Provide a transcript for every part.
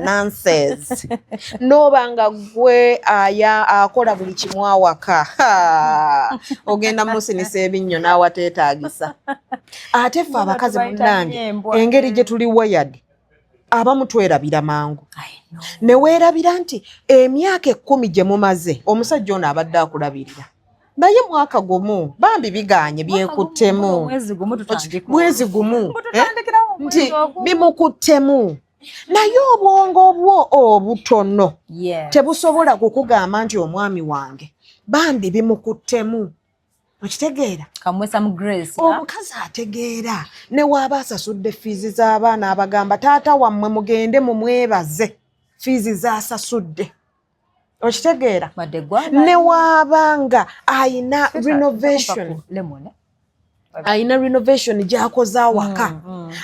Nonsense. N'oba nga gwe aya akola buli kimu awaka, ha, ogenda musinisa ebinnyo n'awateetaagisa. Ate ffe abakazi Tubayita munnange, embwa. engeri gye tuli wired, abamu twerabira mangu. I know. Ne weerabira nti emyaka 10 gye mumaze omusajja ono abadde akulabirira, naye mwaka gumu bambi biganye byekuttemu. Mwezi gumu tutandika. Mwezi gumu, eh? Tutandikirawo Nti omwezi ogumu. bimukuttemu, naye obwongo bwo obutono tebusobola kukugamba nti omwami wange bambi bimukuttemu. Okitegeera? Kamuwe some grace. Omukazi ategeera ne waaba asasudde fiizi z'abaana, abagamba, "Taata wammwe mugende mumwebaze fiizi z'asasudde." Okitegeera? Wadde gwanga. Ne waaba nga ayina renovation, Lemon. Eh? ayina renovation gy'akoze awaka,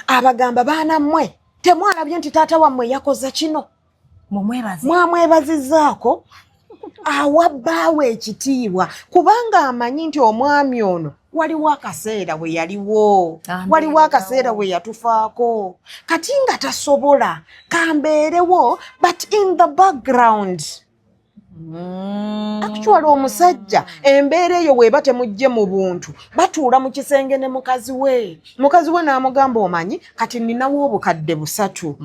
abagamba, "Baana mmwe, temwalabye nti taata wammwe yakoze kino?" Mumwebaze. Mwamwebazizaako. Awa bbaawe ekitiibwa kubanga amanyi nti omwami ono waliwo akaseera we yaliwo, waliwo akaseera we yatufaako. Kati nga tasobola, kambeerewo, but in the background. Actually, omusajja embeera eyo weeba temujje mu buntu, batuula mu kisenge ne mukazi we, mukazi we n'amugamba, "Omanyi kati ninawo 3,000,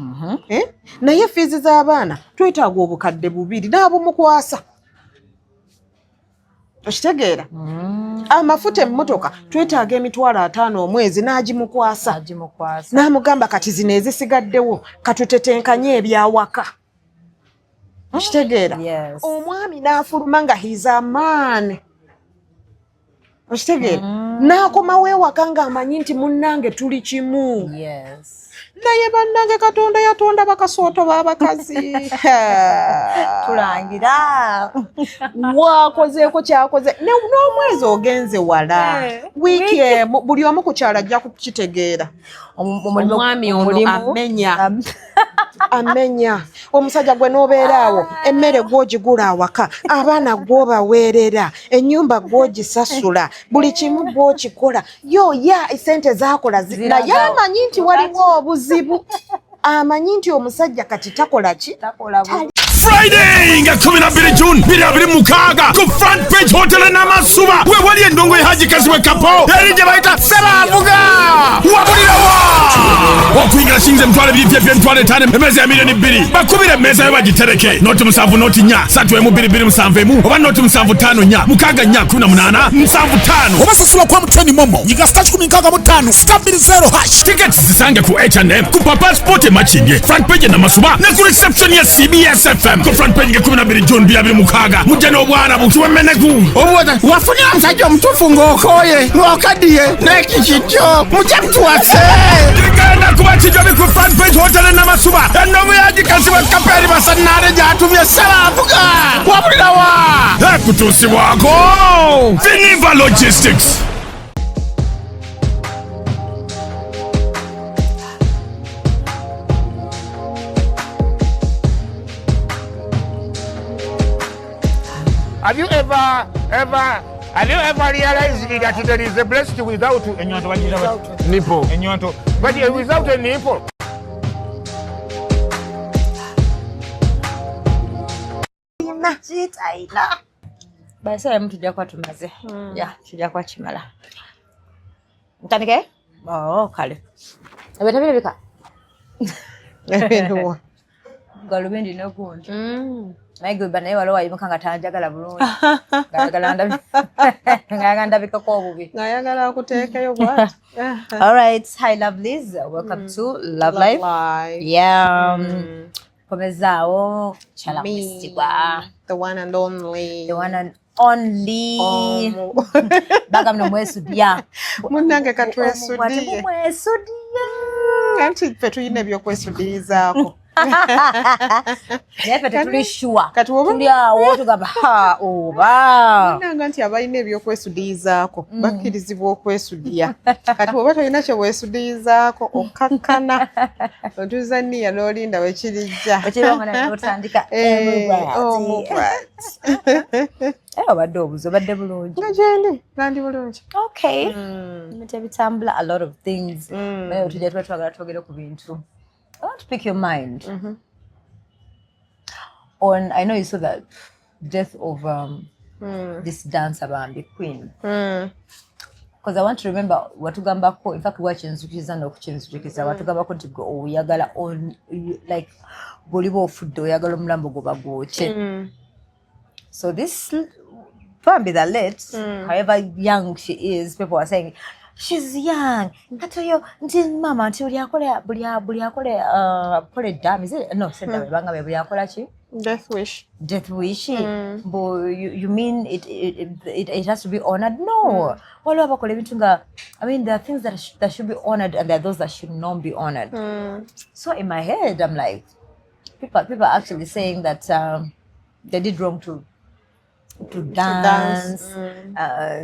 eh? Naye fiizi z'abaana twetaaga 2,000," n'abumukwasa. Okitegeera? Amafuta emmotoka twetaaga 50,000 omwezi, n'agimukwasa. Agimukwasa. N'amugamba, "Kati zino ezisigaddewo katutetenkanye ebyawaka." Okitegeera? Yes. Omwami n'afuluma nga he's a man. Okitegeera? N'akomawo ewaka ng'amanyi nti munnange tuli kimu. Naye bannange, Katonda yatonda bakasooto b'abakazi. Tulangira. Wakozeeko kyakoze n'omwezi ogenze wala, wiiki emu, buli omu ku kyalo ajja kukitegeera. Omwami ono amenya, amenya omusajja gwe n'obeera awo, emmere gw'ogigula awaka, abaana gw'obaweerera, ennyumba gw'ogisasula, buli kimu gw'okikola. Yo ya sente zakola Ziragawo. Naye amanyi nti waliwo obuzibu, amanyi nti omusajja kati takola ki? Takola. Friday nga 12 June 2026 ku Front Page Hotel Namasuba we wali endongo ya Haji Kazibwe Kapo eri gye bayita Sebavuga. Wabulirawa okuyingira kiyinza 20,000 pyepye 50,000, emmeeza ya 2,000,000. Bakubira emmeeza yo bagitereke 0 7 0 4 3 1 2 2 7 1 oba 0 7 5 4 6 4 18 75. Oba sasula kwa MTN MoMo, nyiga *165 *20#. Tickets zisange ku H&M, ku Papa Sport e Makindye, Front Page Namasuba ne ku reception ya CBS FM. Ku Front Page nga 12 June 2026, mujja n'obwana bukiwemeneku Obuwaza wafunira omusajja omutuufu ng'okooye ng'okaddiye n'ekikikyo mujja mutuwase. Kigenda kuba kijobi ku Front Page Hotel e Namasuba. Endongo yagikazibwa Kaperi Basannaale gy'atumye Ssebavuga. Wabulirawa ekutuusibwako Viniva Logistics. Have you ever realized that there is a breast without Ennyonto bagiyita bati? Nipple? Ennyonto. But without a nipple. Kitayina. Basaemu tujja kuba tumaze. Ya, tujja kuba kimala. Ntandike? Oh, kale. Ebyo tebirabika. Ebintu. Galubindi n'ogundi. Naye gwe naye waliwo wayimuka nga tanjagala bulungi. Ng'ayagala ndabikako obubi. Ng'ayagala akuteekeyo bwati. All right, hi lovelies. Welcome to Love Life. Life. Yeah. Komezaawo kyala Me. mwesigwa. The one and only. The one and only. Baga muno mwesudya. Munnange, katwesudiye. Mwesudya. Anti ffe tulina ebyokwesudirizaako. Naye ffe tetuli sure. Kati woba- Tuli awo tugamba ha oba. Munnange, nti abalina ebyokwesudirizaako bakkirizibwa okwesudiya. Kati oba tolina kye weesudirizaako, okkakkana otuuza nniya n'olinda wekirijja. Okirabanga n'otandika Eh, omugwati. Omugwati. Eh, obadde obuzi, obadde bulungi. Nga gyendi, nandi bulungi. Okay. Ebintu ebitambula, a lot of things. Naye tujja tuba twagala twogere ku bintu. I want to pick your mind. On, I know you saw the death of this dancer Bambi Queen. Because I want to remember watugambako, in fact wakinzukiza n'okukinzukiza, watugambako nti gwe oyagala like bw'oliba ofudde oyagala omulambo gwo bagwokye. So this Bambi the late, however young she is, people are saying she's young. Kati oyo nti mama nti buli akola buli akola akola eddamu, is it? No, seddamu banga buli akola ki? Death wish. Death wish. But you mean it has to be honored? No. Waliwo abakola ebintu nga, I mean, there are things that should be honored and there are those that should not be honored. So in my head I'm like, people are actually saying that they did wrong to dance,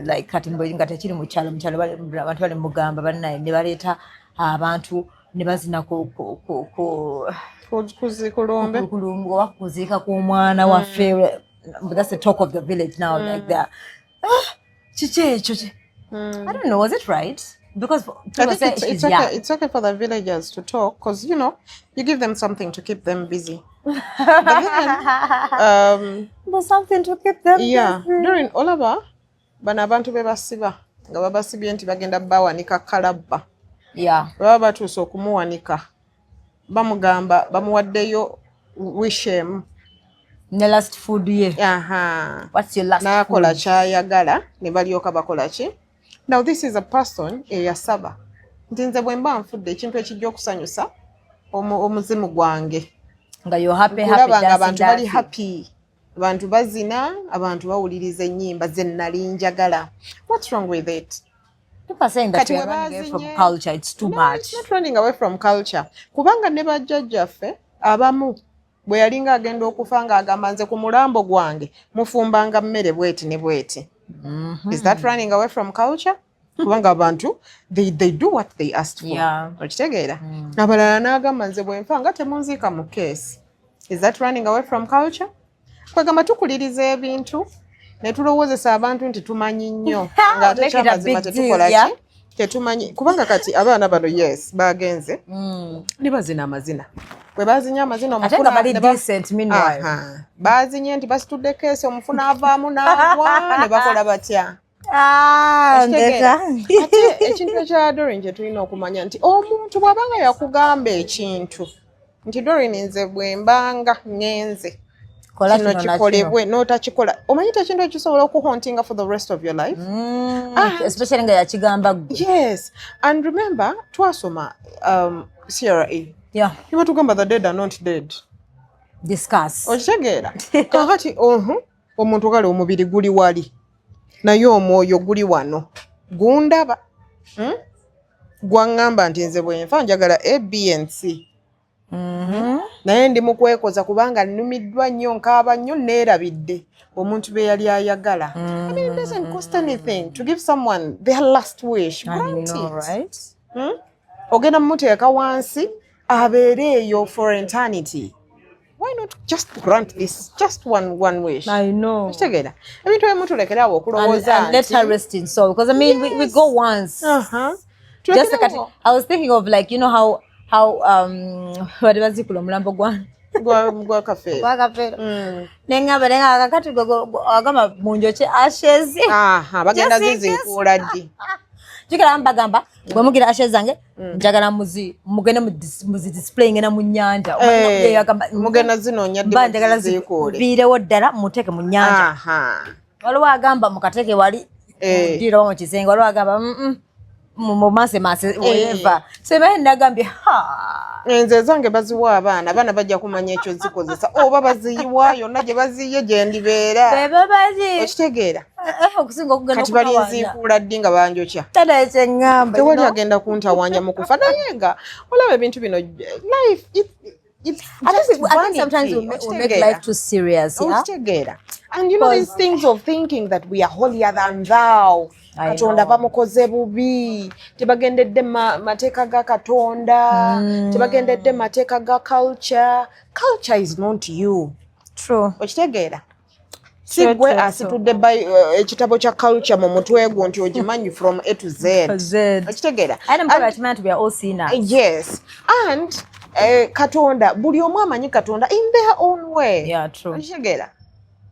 like kati nga tekiri mu kyalo, mu kyalo abantu bali mugamba bannaye ne baleeta abantu ne bazina ku Kulumbe. Oba kuziika kw'omwana waffe. But that's the talk of the village now, like that. Ah, kiki ekyo I don't know, was it right? Because I people think say it's, she's it's okay. young. It's okay for the villagers to talk because you give them something to keep them busy. But then, There's something to keep them busy. During olaba bano abantu be basiba nga babasibye nti bagenda bawanika kalabba, baba batuuse okumuwanika bamugamba bamuwaddeyo wish emu. Ne last food ye. Aha. What's your last N'akola food? Kyayagala ne balyoka bakola ki. Now this is a person eyasaba nti nze bwe mba nfudde ekintu ekijja okusanyusa omuzimu gwange Nga you're happy, happy, kulaba nga dancing, abantu bali dancing. happy, abantu bazina, abantu bawuliriza ennyimba ze nali njagala. What's wrong with it? People are saying that Kati we are we running away from bazinye- culture. It's too No, much. it's not running away from culture, kubanga ne bajjajjaffe abamu bwe yalinga agenda okufa ng'agamba nze ku mulambo gwange mufumbanga mmere bweti ne bweti. Is that running away from culture? Kubanga abantu they do what they asked for. Okitegeera? Abalala n'agamba nze bwe nfa nga temunziika mu keesi. Is that running away from culture? Kwegamba tukuliriza ebintu ne tulowoozesa abantu nti tumanyi nnyo ng'ate Make it a kyamazima big deal, tetukola yeah? ki, tetumanyi. Kubanga kati abaana bano, yes, bagenze ne bazina amazina, bwe bazinye amazina Ate nga omufuna bali ne decent meanwhile. Aha. Bazinye nti basitudde keesi, omufuna avaamu n'agwa ne bakola batya? Ah, Okitegeera? ndeka. Ate ekintu ekya Dorin kye tulina okumanya nti omuntu bw'abanga yakugamba ekintu nti Dorin nze bwe mbanga ŋŋenze Kola kino kino na kikolebwe n'otakikola, omanyi ti ekintu ekisobola okuhauntinga for the rest of your life. Especially nga yakigamba gwe. Yes, and remember twasoma CRE ne batugamba the dead are not dead. Discuss. Okitegeera? Kakati omuntu kale omubiri guli wali naye omwoyo guli wano gundaba, Gwaŋŋamba nti nze bwe nfa njagala A, B and C, naye ndi mu kwekoza kubanga nnumiddwa nnyo, nkaaba nnyo, neerabidde omuntu be yali ayagala. I mean, it doesn't cost anything to give someone their last wish. I Grant know, it. Right? Hmm? Ogenda mumuteeka wansi abeere eyo for eternity. Why not just grant this just one wish? I know. Okitegeera? Ebintu ebimu tulekere awo okulowooza And let her nti rest in soul. Because I mean, we go once. Just like Tulekerewo. I was thinking of, like, you know how bali bazikula omulambo gwa gwa Kafeero. Gwa Kafeero. Neŋŋamba neŋŋamba kakati agamba munjokye ashes. Aha, bagenda Just in case. ziziikuula ddi? Jjukira mbagamba bwe mugira ashes zange njagala muzi mugende muzi display ngenda mu nnyanja. Eh, Agamba, mugenda zinoonya ddi? Mba njagala muziziikuule? ziviirewo ddala muteeke mu nnyanja. Waliwo agamba mukateeke wali Eh. ddiiro mu kisenge, waliwo agamba mu maaso maaso wherever. So emaye nagambye ha. Nze ezange baziwa abaana, abaana bajja kumanya ekyo zikozesa oba baziyiwa yonna gye baziye gye ndibeera. Beba bazi Okitegeera? Okusinga okugenda Kati okutawaanya. balinziikuula ddi nga banjokya? Tata ekyeŋŋamba. Tewali agenda kuntawanya mu kufa, naye nga olaba ebintu bino, life it's I just think, I think sometimes vanity, we make okitegeera? life too serious, yeah? Okitegeera? And you know these things of thinking that we are holier than thou. I Katonda know. bamukoze bubi, tebagendedde mateeka ga Katonda, tebagendedde mateeka ga culture. Culture is not you. True. Okitegeera? Si gwe asitudde ekitabo kya culture mu mutwe gwo nti ogimanyi from A to Z. Z. Okitegeera? Ate mukaba kimanyi nti we are all sinners. Yes, and Katonda, buli omu amanyi Katonda in their own way. Yeah, true. Okitegeera?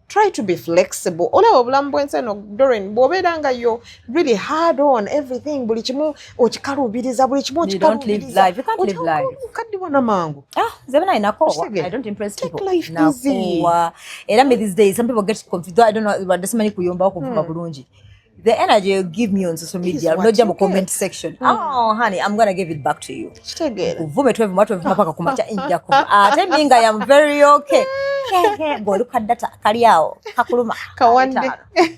Try to be flexible. Olaba obulamu bw'ensi eno, Doreen, bw'obeera nga yo really hard on everything, buli kimu okikaluubiriza, buli kimu You don't live okikaluubiriza, life. You can't live life. Okaddiwa namangu. Ah, nze bana nakoowa. Okitegeera? I don't impress Take people. life easy. Nakoowa. Era me these days, some people get confused. I don't know, but simanyi kuyomba okuvuma bulungi. The energy you give me on social media, what nojja you mu comment get. Section. Oh, honey, I'm gonna give it back to you. Kitegeera? Kuvume twevuma twevuma paka kumakya, nja kuva. Ate mi nga am very okay. Ng'oli ka data kali awo kakuluma. Kawadde.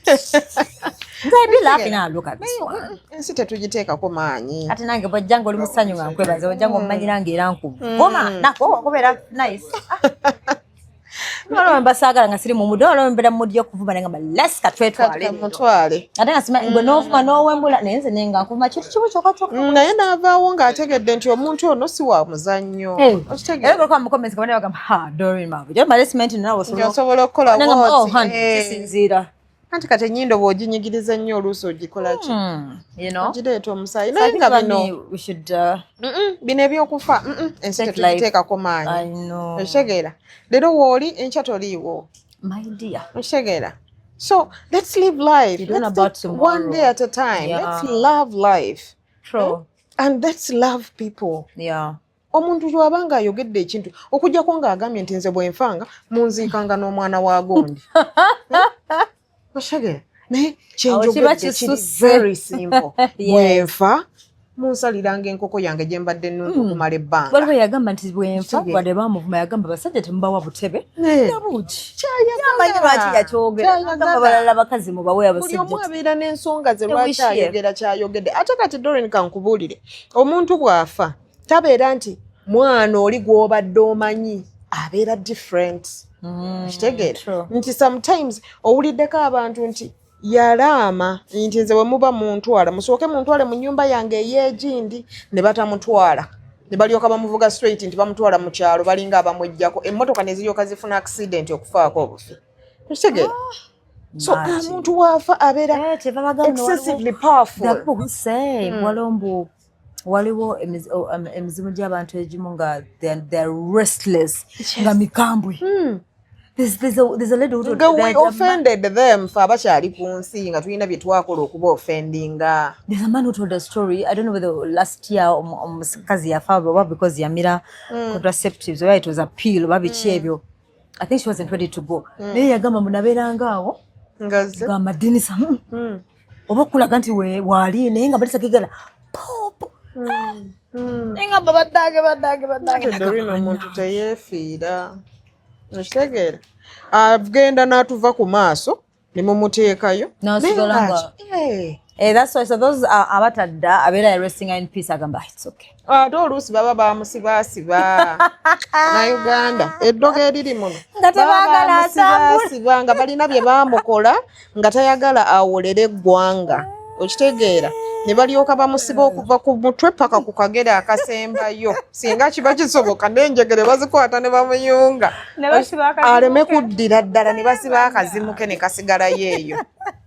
Nze I be laughing and look at this one. Ensi tetugiteekako maanyi. Ate nange bw'ojja ng'oli musanyu nga nkwebaza, bw'ojja ng'omumanyira ng'era nkuvuma, nako okubeera nice. Waliwo mba saagala nga siri mu mood, waliwo mbeera mu mood y'okuvuma naye ngamba let's katwetwale leero. Mutwale. Ate nga simanyi gwe n'ovuma n'owembula, naye nze naye nga nkuvuma kintu kimu kyokka kyokka. Naye n'avaawo ng'ategedde nti omuntu ono si wa muzannyo. Era Okitegeera? gwe mu comments nga bagamba, ha, Doreen Mavu jomale simenti nawe Nti osobola okukola Nangamba, oh bw'oti. honey, kisinziira. Anti kati ennyindo bw'oginyigiriza ennyo, oluusi ogikola ki? Ogireeta omusaayi. So I Naye think nga bami, bino we should bino ebyokufa, ensi take life. tetugiteekako maanyi. I know. Okitegeera? Leero wooli, enkya toliiwo. My dear. Okitegeera? So let's live life. You don't know Let's about take one tomorrow. day at a time. Let's love life True. and let's love people. Omuntu bw'aba nga ayogedde ekintu, okuggyako ng'agambye nti nze bwenfanga munziikanga n'omwana wa gundi, okitegeera? Naye Awo kiba kyenjogedde kiri kisusse. very simple: bwenfa munsaliranga enkoko yange gye mbadde nnungi okumala ebbanga. Waliwo yagamba nti bwenfa, Okitegeera? wadde bamuvuma, yagamba basajja temubawa butebe nabuugi. Kyayagala. Amanyi lwaki yakyogera. Kyayagala. Agamba balala bakazi mubawe Buli omu abasajja. abeera n'ensonga ze lwaki Tewishiye. ayogera kyayogedde. Ate kati Doreen, kankubuulire, omuntu bw'afa tabeera nti mwana oli gw'obadde omanyi, abeera different. Kitegeera? True. Nti sometimes owuliddeko abantu nti yalaama nti nze bwe muba muntwala musooke muntwale mu nnyumba yange ey'egindi, ne batamutwala, ne balyoka bamuvuga straight nti bamutwala mu kyalo, balinga abamwejjako, emmotoka ne ziryoka zifuna accident, okufaako obufi. Kitegeera? So Imagine. omuntu waafa abeera Eh, kyeva bagamba excessively powerful. There are people who say waliwo mbu waliwo emizimu gy'abantu egimu nga they're restless, nga mikambwe. There's a lady who Nga we there's a offended them, fe abakyali ku nsi nga tulina bye twakola okuba offendinga. There's a man who told a story. I don't know whether last year omukazi yafa oba because yamira contraceptives oba it was a pill oba biki ebyo. I think she wasn't ready to go. Naye yagamba mbu nabeeranga awo Ngaze nga amadinisa oba okulaga nti waali, naye nga amadinisa gegala popo. Naye nga baddange baddange baddange. Doreen, omuntu teyeefiira, okitegeera? Agenda n'atuva ku maaso ne mumuteekayo. N'asigala Naye nga- Eh, that's why, so those abatadda abeera resting in peace, agamba, "Ah, it's okay." Ate oluusi baba bamusibaasiba na Uganda eddogo eriri muno. Nga tebaagala atambule. Bamusibaasiba nga balina bye bamukola nga tayagala awolere eggwanga, okitegeera? Ne balyoka bamusiba okuva ku mutwe paka ku kagere akasembayo, singa kiba kisoboka n'enjegere bazikwata ne bamuyunga Ne basiba akazimu aleme ke. kuddira ddala, ne basiba akazimu ke ne kasigalayo eyo,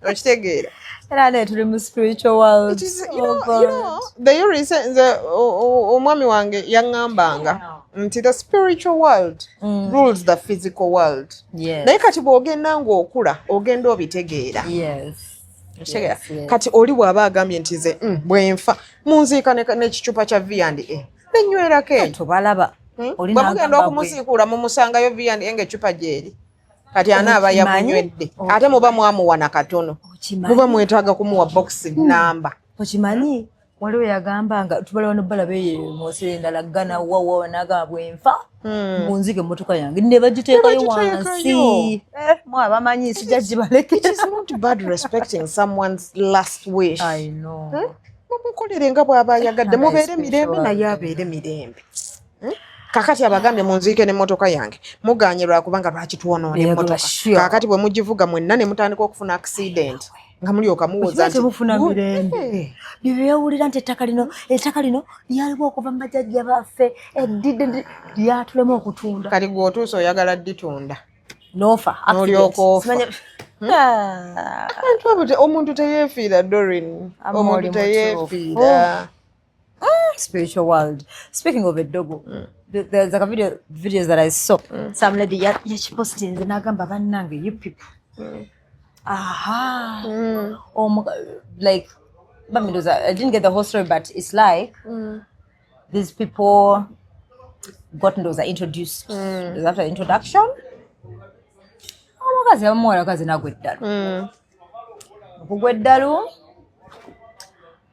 okitegeera? Era naye tuli mu spiritual world. It is, Oh, God. The reason nze omwami wange yaŋŋambanga nti the spiritual world rules the physical world. Naye kati bw'ogenda ng'okula ogenda obitegeera. Okitegeera? Yes. Kati oli bw'aba agambye nti nze bwenfa munziika n'ekicupa kya V&A nenywerako eyo. Tobalaba. Oli Bwe mugenda n'agamba bwe- okumusiikuula mumusangayo V&A ng'eccupa gyeri, kati anaaba Okimanyi? yamunywedde, ate muba mwamuwa na katono. Okimanyi? Muba mwetaaga kumuwa bokisi namba. Okimanyi waliwo yagamba nga tubala wano balaba eyo mu nsi endala Ghana wawa, nagamba bwenfa munzike emmotoka yange ne bagiteekayo Ne wansi. bagiteekayo. Eh, mwe abamanyi sijja It gibalekera. is not bad respecting someone's last wish. I know. Mumukolere nga bw'aba ayagadde, Nga mubeere mirembe, spiritual. naye abeere mirembe. Kakati abagambye munziike n'emmotoka yange, muganye lwakubanga lwaki twonoona Yeah, emmotoka. sure. Kakati bwe mugivuga mwenna ne mutandika okufuna accident nga mulyoka muwoza Okimanyi nti temufuna mirembe. Bye byawulira nti ettaka lino lyaliwo okuva mu bajjajja baffe eddidde lyatulema okutunda. Kati gwe otuuse oyagala dditunda. Nofa. N'olyoka ofa. Ah. Abantu abo omuntu teyeefiira, Doreen. Ama Omuntu oli teyeefiira. Spiritual world. Speaking of eddogo, there's like a video, videos that I saw. Some lady yakipostinze n'agamba, "Bannange, you people." Aha. Like, bamidoza, I didn't get the whole story, but it's like these people got, ndowooza, introduced. After introduction, omukazi yamuwala kazi nagwa eddalu. Okugwa eddalu,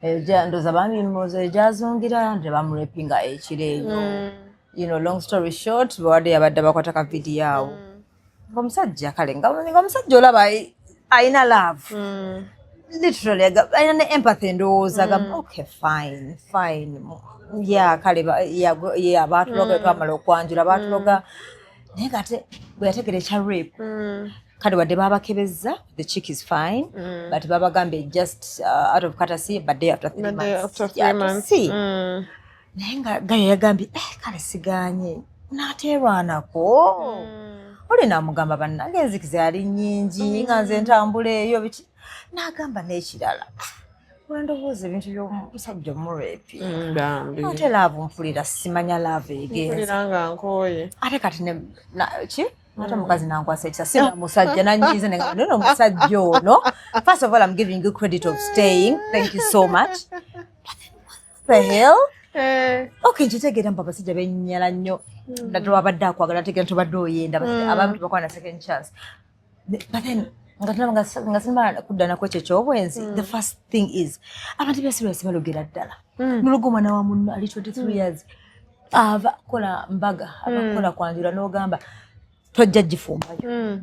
ndowooza bamimoza egyazungira nti bamurepinga ekiro eyo. Long story short, bawadde yabadde bakwata ka vidiyo awo ngaomusajja, kale nga omusajja olaba ayina love, literally alina ne empathy, ndowooza gamba, "Okay, fine, fine, yeah, kale yeah, baatuloga, twamala okwanjula baatuloga." Naye ngate bwe yategera ekya rape, kale wadde babakebezza, the chick is fine, but babagambye just out of courtesy, but day after 3 But day months, after 3 yeah, to months. see. Naye nga gaya yagambye, "Eh, kale siganye n'ateerwanako." Oli n'amugamba, "Bannange, enzikiza yali nnyingi nga nze ntambula eyo biki." N'agamba n'ekirala, olwendowooza ebintu by'omusajja omurepi, Bambi. Ate love, mpulira simanya love egenza. Mpulira nga nkooye. Ate kati ki, ate omukazi nankwasa ekisa, sina musajja nanyiiza, negamba, "Naye omusajja ono, first of all, I'm giving you credit of staying, thank you so much, but then what the hell?" Okay, nkitegeera mbu abasajja bennyala nnyo, naddala wabadde akwagala, tegeera tobadde oyenda, abamu tebakwana second chance. But then nga tulaba nga sinamala kudda nako ekyo ekyobwenzi, the first thing is abantu byasirwasi balogera ddala nologa omwana wa munno ali 23 years, ava kukola mbaga, ava kukola kwanjula, n'ogamba tojja gifumbayo.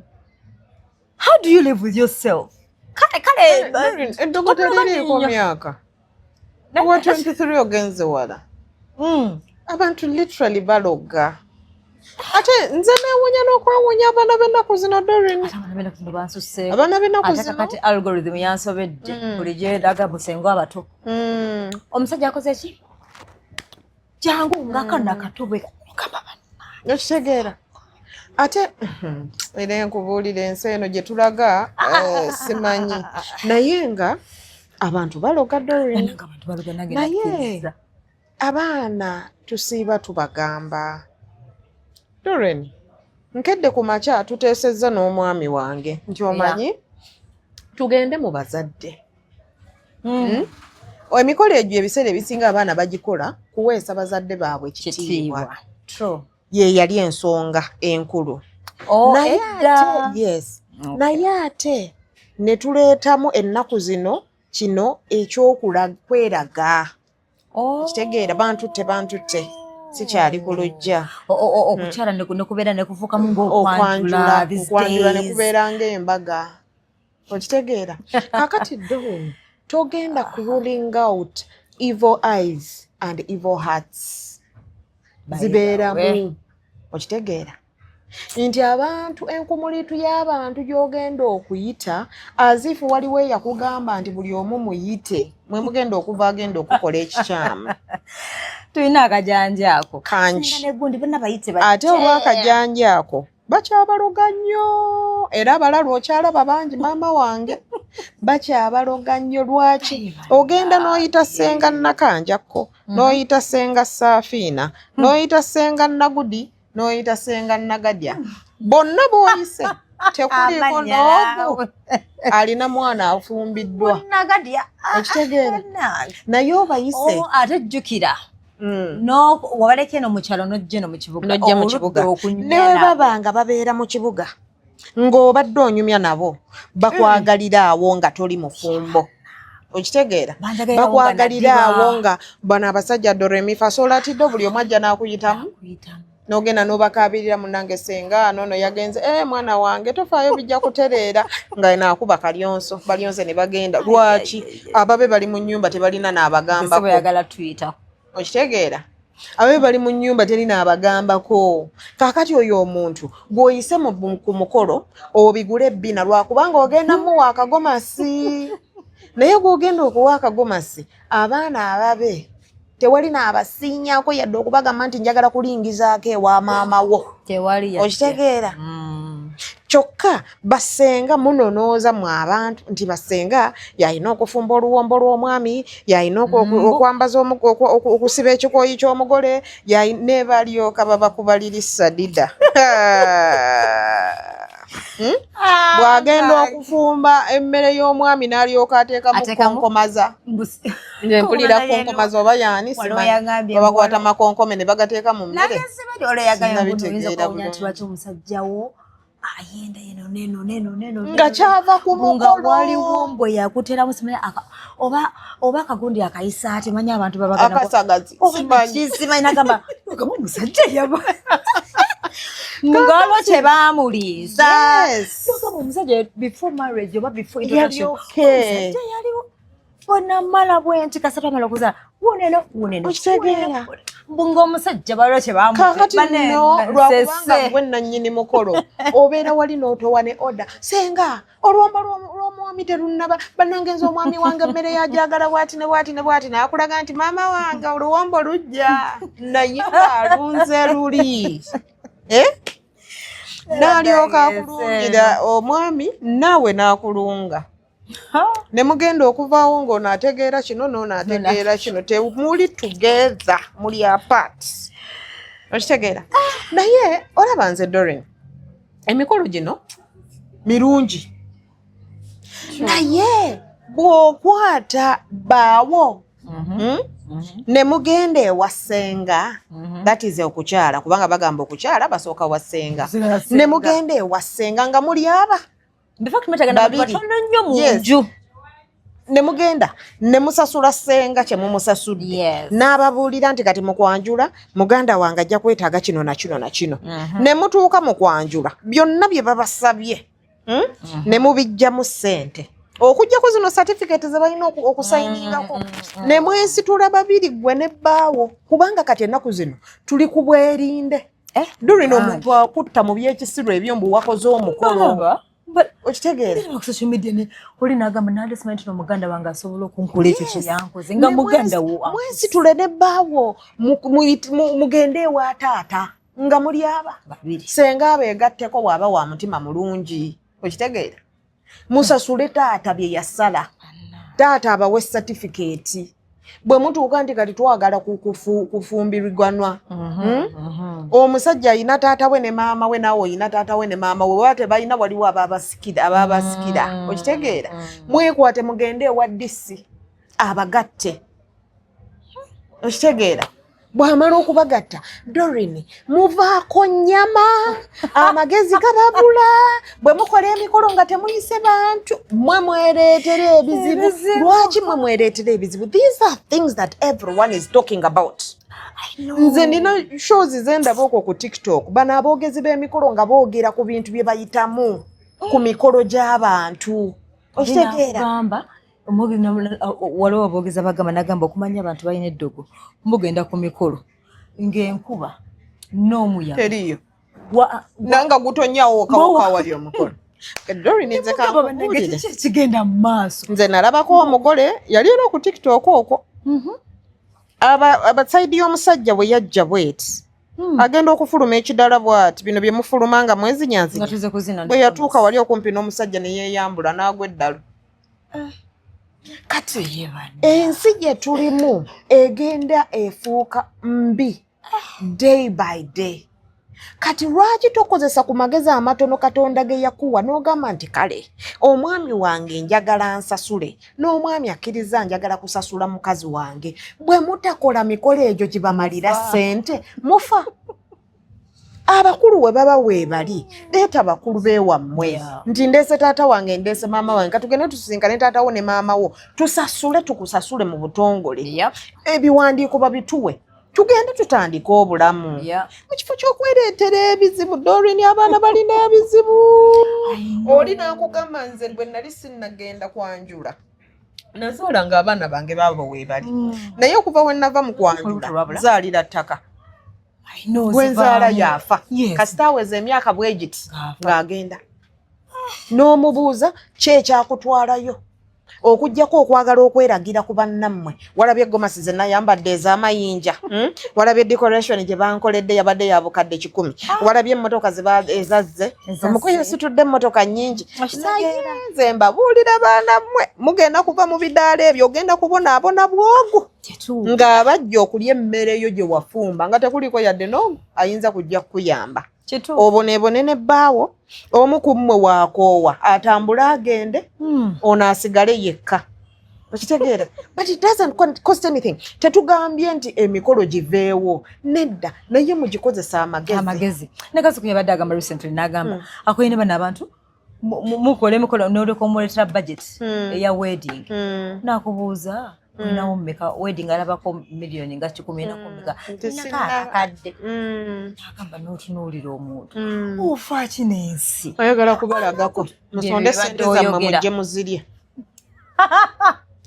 How do you live with yourself? Kale kale. Eddogo teririiko myaka. Owa 23 ogenze wala. Abantu literally baloga. Ate nze neewunya n'okwewuunya abaana b'ennaku zino, Doreen. Ate abaana b'ennaku zino bansusseeko. Abaana b'ennaku Ate zino. kakati algorithm yansobedde, buli gyendaga busengo abato. Omusajja akoze ki, jangu ngaakano akato bwe ogamba banna. Okitegeera, ate era nkubuulira ensi eno gye tulaga, simanyi, naye nga abantu baloga, Doreen. Nga abantu baloga, nange Naye nakkiriza. Abaana tusiiba tubagamba. Doreen, nkedde ku makya tuteesezza n'omwami wange nti omanyi tugende mu bazadde. Emikolo egyo ebiseera ebisinga abaana bagikola kuweesa bazadde baabwe kitiibwa. Kitiibwa. True. Ye yali ensonga enkulu. Oh, Naye edda. ate, yes, naye ate ne tuleetamu ennaku zino kino ekyokweraga. Oh. Kitegeera, bantutte, bantutte, sikyali ku luggya. Okukyala nekubeera nekufuukamu Okwanjula. ng'okwanjula these Okwanjula ne days. kubeera ng'embaga, okitegeera? Kakati Doreen, togenda ku ruling out evil eyes and evil hearts. By the Zibeeramu. way. Okitegeera nti abantu, enkumuliitu y'abantu gy'ogenda okuyita azifu, waliwo eyakugamba nti buli omu muyite, mwe mugenda okuva agenda okukola ekikyamu. Tulina akajanja ako. Kangi. Singa negundi bonna bayite. Ate olw'akajanja ako bakyabaloga nnyo, era abalalu okyalaba bangi, maama wange, bakyabaloga nnyo. Lwaki ogenda n'oyita Ssenga Nakanjakko, n'oyita Ssenga Saafiina, n'oyita Ssenga Nagudi, n'oyita Ssenga Nagadya, bonna b'oyise tekuliiko Amannya n'ogu alina mwana afumbiddwa? Nagadya. Okitegeera? Naye obayise. Oh, ate jjukira no wabaleka eno mu kyalo n'ojja eno mu kibuga. Nojja mu Oludda kibuga. okunyumya Ne bwe nabo. baba nga babeera mu kibuga ng'obadde onyumya nabo, bakwagalira awo nga toli mufumbo, okitegeera? Banjagalira awo nga Bakwagalira nadiba. awo nga bano abasajja doremifasolatidde, buli omu ajja n'akuyitamu. Kuyitamu. N'ogenda n'obakaabirira, "Munange senga noono yagenze, e mwana wange tofaayo, bijja kutereera," nga naakuba kalyonso balyonse ne bagenda. Lwaki? Ababe bali mu nnyumba tebalina Ese n'abagambako. bweyagala tuyita. Okitegeera? Ababe bali mu nnyumba, teri n'abagambako. Kaakati oyo omuntu gw'oyise ku mukolo obigule ebbina, lwakubanga ogenda muwa akagomasi, naye gw'ogenda okuwa akagomasi, abaana ababe tewali n'abasiinyako yadde okubagamba nti njagala kulingizaako ewa maama wo. Tewali yadde. Okitegeera? Kyokka basenga munonooza mu abantu nti basenga yalina okufumba oluwombo lw'omwami, yalina okwambaza, okusiba ekikooyi ky'omugole, ne balyoka babakubalirisa dida. Bw'agenda okufumba emmere y'omwami n'alyoka ateekamu konkomaza. Nze mpulira konkomaza oba yaani, simanyi, babakwata makonkome ne bagateeka mu mmere. Sinnabitegeera bulungi. Lwaki omusajjawo ayenda eno neno neno neno? Nga kyava ku nga mukolo. Waliwo mbwe yakuteramu, simanyi oba akagundi akayisa ati, manyi abantu babagana Akasagazi, simanyi. Simanyi, nagamba gamba omusajja yaba ngalo kye baamuliisa. Nagamba omusajja before marriage oba before introduction, Yali okay. omusajja yaliwo bonamala bwenti kasatu amala okuzaala wuneno wuneno. Okitegeera? Mbu ng'omusajja baliwo kye Kakati nno lwakubanga baamuze. Gwe nannyini mukolo obeera wali n'otowa ne order, senga olwombo lw'omwami terunnaba, bannange nze omwami wange emmere yajagala bwati ne bwati ne bwati, naakulaga nti maama wange oluwombo lujja, naye ng'alunze luli. Eh? N'alyoka akulungira omwami, naawe n'akulunga ne mugenda okuvaawo ng'ono ategeera kino n'ono ategeera kino, temuli together, muli apart. Okitegeera? Naye olaba nze Dorin, emikolo gino mirungi, naye bw'okwata baawo, Ne mugenda ewa ssenga, that is okukyala, kubanga bagamba okukyala basooka wa ssenga, ne mugenda ewa ssenga nga muli aba babiri. Batono nnyo mu nju. Ne mugenda ne musasula ssenga kye mumusasudde, n'ababuulira nti kati mukwanjula muganda wange ajja kwetaaga kino na kino na kino, ne mutuuka mu kwanjula byonna bye babasabye, Ne mubijjamu ssente okuggyako zino certificate ze balina okusayiningako, ne mwesitula babiri, gwe ne bbaawo, kubanga kati ennaku zino tuli ku bwerinde. Eh, Doreen, omuntu akutta mu byekisiru ebyo mbu wakoze omukolo. Okitegeera? Ku social media ne oli nagamba nade simanyi nti nomuganda wange asobola okunkola ekyo kye yankoze nga muganda wo. Mwesitule ne bbaawo, mugende ewa taata nga muli aba babiri. Senga abeegatteko bw'aba wa mutima mulungi. Okitegeera? Musasule taata bye yasala, taata abawe satifikeeti. Bwe mutuuka nti kati twagala kufumbirwanwa, Omusajja ayina taata we ne maama we, naawe oyina taata we ne maama we. Baba tebalina, waliwo ababasikira, ababasikira. Okitegeera? Mwekwate mugende ewa DC abagatte. Okitegeera? Bw'amala okubagatta, Dorin, muvaako nnyama, amagezi gababula. Bwe mukola emikolo nga temuyise bantu, mwe mwereetera ebizibu. Lwaki mwe mwereetera ebizibu? These are things that everyone is talking about. Nze nina shows zendaba okwo ku TikTok, bano aboogezi b'emikolo nga boogera ku bintu bye bayitamu ku mikolo gy'abantu. Okitegeera? Gamba waliwo aboogeza bagamba, nagamba okumanya abantu balina eddogo, mugenda ku mikolo ng'enkuba n'omuyaga Teriyo nanga gutonyawo kawuka wali omukolo. Dorin, nze kankubuulire. Kigenda mu maaso. Nze nalabako omugole yali era ku TikTok okwo, aba side y'omusajja bwe yajja bweti, agenda okufuluma ekidala bwati, bino bye mufuluma nga Nga mwezinyanzinya, tuze kuzina. Bwe yatuuka wali okumpi n'omusajja ne yeeyambula n'agwa eddalu. Kati ensi gye tulimu egenda efuuka mbi day by day. Kati lwaki tokozesa ku magezi amatono Katonda ge yakuwa n'ogamba nti kale omwami wange njagala nsasule, n'omwami akkiriza njagala kusasula mukazi wange? Bwe mutakola mikolo egyo gibamalira ssente, mufa. Abakulu we baba weebali, leeta bakulu beewammwe nti ndeese taata wange, ndeese maama wange, katugende tusisinkane taata wo ne maama wo, tusasule, tukusasule mu butongole, ebiwandiiko babituwe, tugende tutandike obulamu, mu kifo ky'okwereetera ebizibu. Dorin, abaana balina ebizibu. Oli n'akugamba, nze bwe nali sinnagenda kwanjula nazaala nga abaana bange baabo weebali, naye okuva we nava mu kwanjula nzaalira ttaka, gwenzaala yafa. Kasita aweza emyaka bwegiti ng'agenda, n'omubuuza ki ekyakutwalayo. Okuggyako okwagala okweragira ku bannammwe. Walabye gomasi ze nayambadde ez'amayinja, Walabye decoration gye bankoledde, yabadde ya bukadde 100. Walabye emmotoka ezazze? Ezazze. Omukoyo situdde emmotoka nnyingi. Okitegeera. Naye nze mbabuulira, baanammwe, mugenda kuva mu bidaala ebyo, ogenda kubonaabona bwogu Kituufu. ng'abajja okulya emmere yo gye wafumba nga tekuliko yadde n'ogu ayinza kujja kukuyamba. Kituufu. Oboneebone ne bbaawo omu ku mmwe waakoowa atambule agende, ono asigale yekka. Okitegeera? But it doesn't cost anything. Tetugambye nti emikolo giveewo, nedda, naye mugikozesa amagezi. Amagezi. Nekasuku yabadde agamba recently, n'agamba akoye ne bano abantu mukole emikolo n'olyoka omuleetera budget eya wedding, nakubuuza olinawo mmeka? Wedding alabako miliyoni nga 100 naku mmeka? Nti nako akakadde. Agamba n'otunuulira omuntu, ofa ki n'ensi? Ayagala kubalagako musonde Bye sente bibadde zammwe oyogera. mujje muzirye.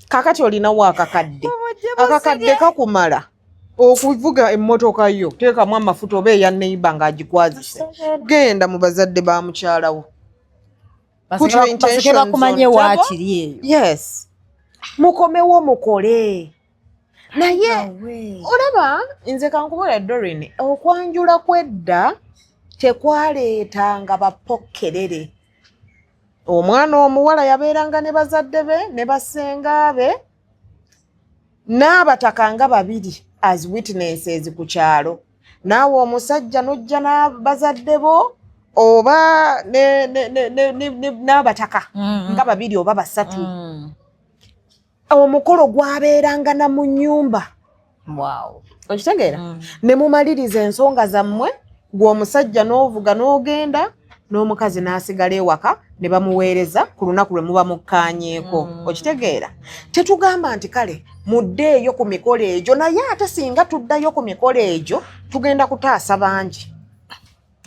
Kakati olinawo akakadde, akakadde kakumala okuvuga emmotoka yo, teekamu amafuta oba eya neighbor ng'agikwazise, genda mu bazadde ba mukyalawo. Put your baseke intentions bakumanye on table. waakiri eyo. Yes, mukomewo mukole. Naye olaba nze kankubula, Dorin, okwanjula kwedda tekwaleetanga bapokkerere. Omwana omuwala yabeeranga ne bazadde be ne basenga be n'abataka nga babiri as witnesses ku kyalo. Naawe omusajja n'ojja n'abazadde bo oba n'abataka nga babiri oba basatu. Omukolo gwabeeranga na mu nnyumba. Okitegeera? Ne mumaliriza ensonga zammwe, gwe omusajja n'ovuga n'ogenda, n'omukazi n'asigala ewaka ne bamuweereza ku lunaku lwe muba mukkaanyeeko. Okitegeera? Tetugamba nti kale muddeeyo ku mikolo egyo, naye ate singa tuddayo ku mikolo egyo tugenda kutaasa bangi.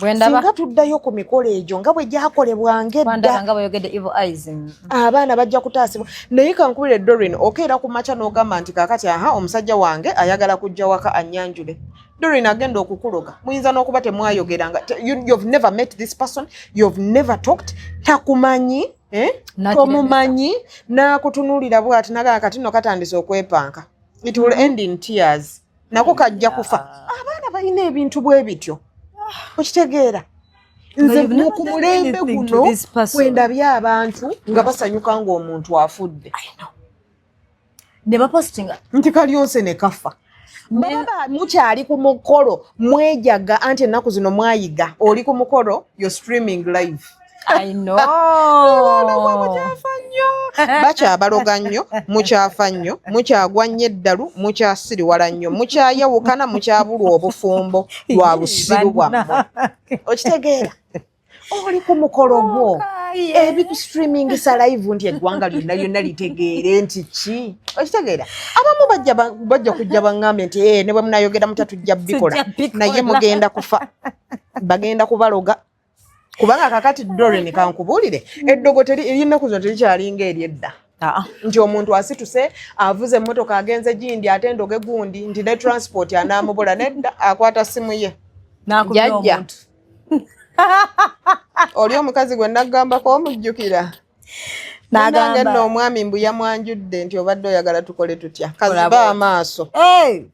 Bwendaba Singa tuddayo ku mikolo egyo nga bwe gyakolebwanga edda, bwandaba nga bweyogedde evil eyes. Abaana bajja kutaasibwa. Naye kankubire, Dorin, okeera ku makya n'ogamba nti kaakati aha, omusajja wange ayagala kujja waka annyanjule. Dorin, agenda okukuloga, muyinza n'okuba temwayogeranga. You've never met this person, you've never talked, takumanyi, eh? Nakiremesa. Tomumanyi, n'akutunuulira bw'ati nagamba kati nno katandise okwepanka. It will end in tears, nako kajja kufa. Abaana balina ebintu bwe bityo, okitegeera? Nze ku mulembe guno kwendabye abantu nga basanyuka ng'omuntu afudde. Ne bapostinga. Nti kalyonse ne kafa. Baba mukyali ku mukolo mwejaga, anti ennaku zino mwayiga, oli ku mukolo, yo streaming live. I know. Mukyafa nnyo, bakyabaloga nnyo, mukyafa nnyo, mukyagwa nnyo eddalu, mukyasiriwala nnyo, mukyayawukana, mukyabulwa obufumbo lwa busiru bwammwe. Okitegeera? Oli ku mukolo gwo, ebikustreamingisa live nti eggwanga lyonna lyonna litegeere nti ki. Okitegeera? Abamu bajja kujja baŋŋambye nti, "Eh, ne bwe munayogera mutya tujja bikola." Tujja bikola. Naye mugenda kufa, bagenda kubaloga, kubanga kakati Dorin, kankubuulire, eddogo ery'ennaku zino terikyalinga eryedda Ah, nti omuntu asituse avuze emmotoka agenze gindi ate endoge gundi nti ne transport anaamubula. Nedda, akwata simu ye. N'akubira Jjajja. omuntu. Oli omukazi gwe naggambako omujjukira? N'agamba. Nange nno omwami mbu yamwanjudde nti obadde oyagala tukole tutya? Kola Kaziba bw'oti. amaaso. Hey!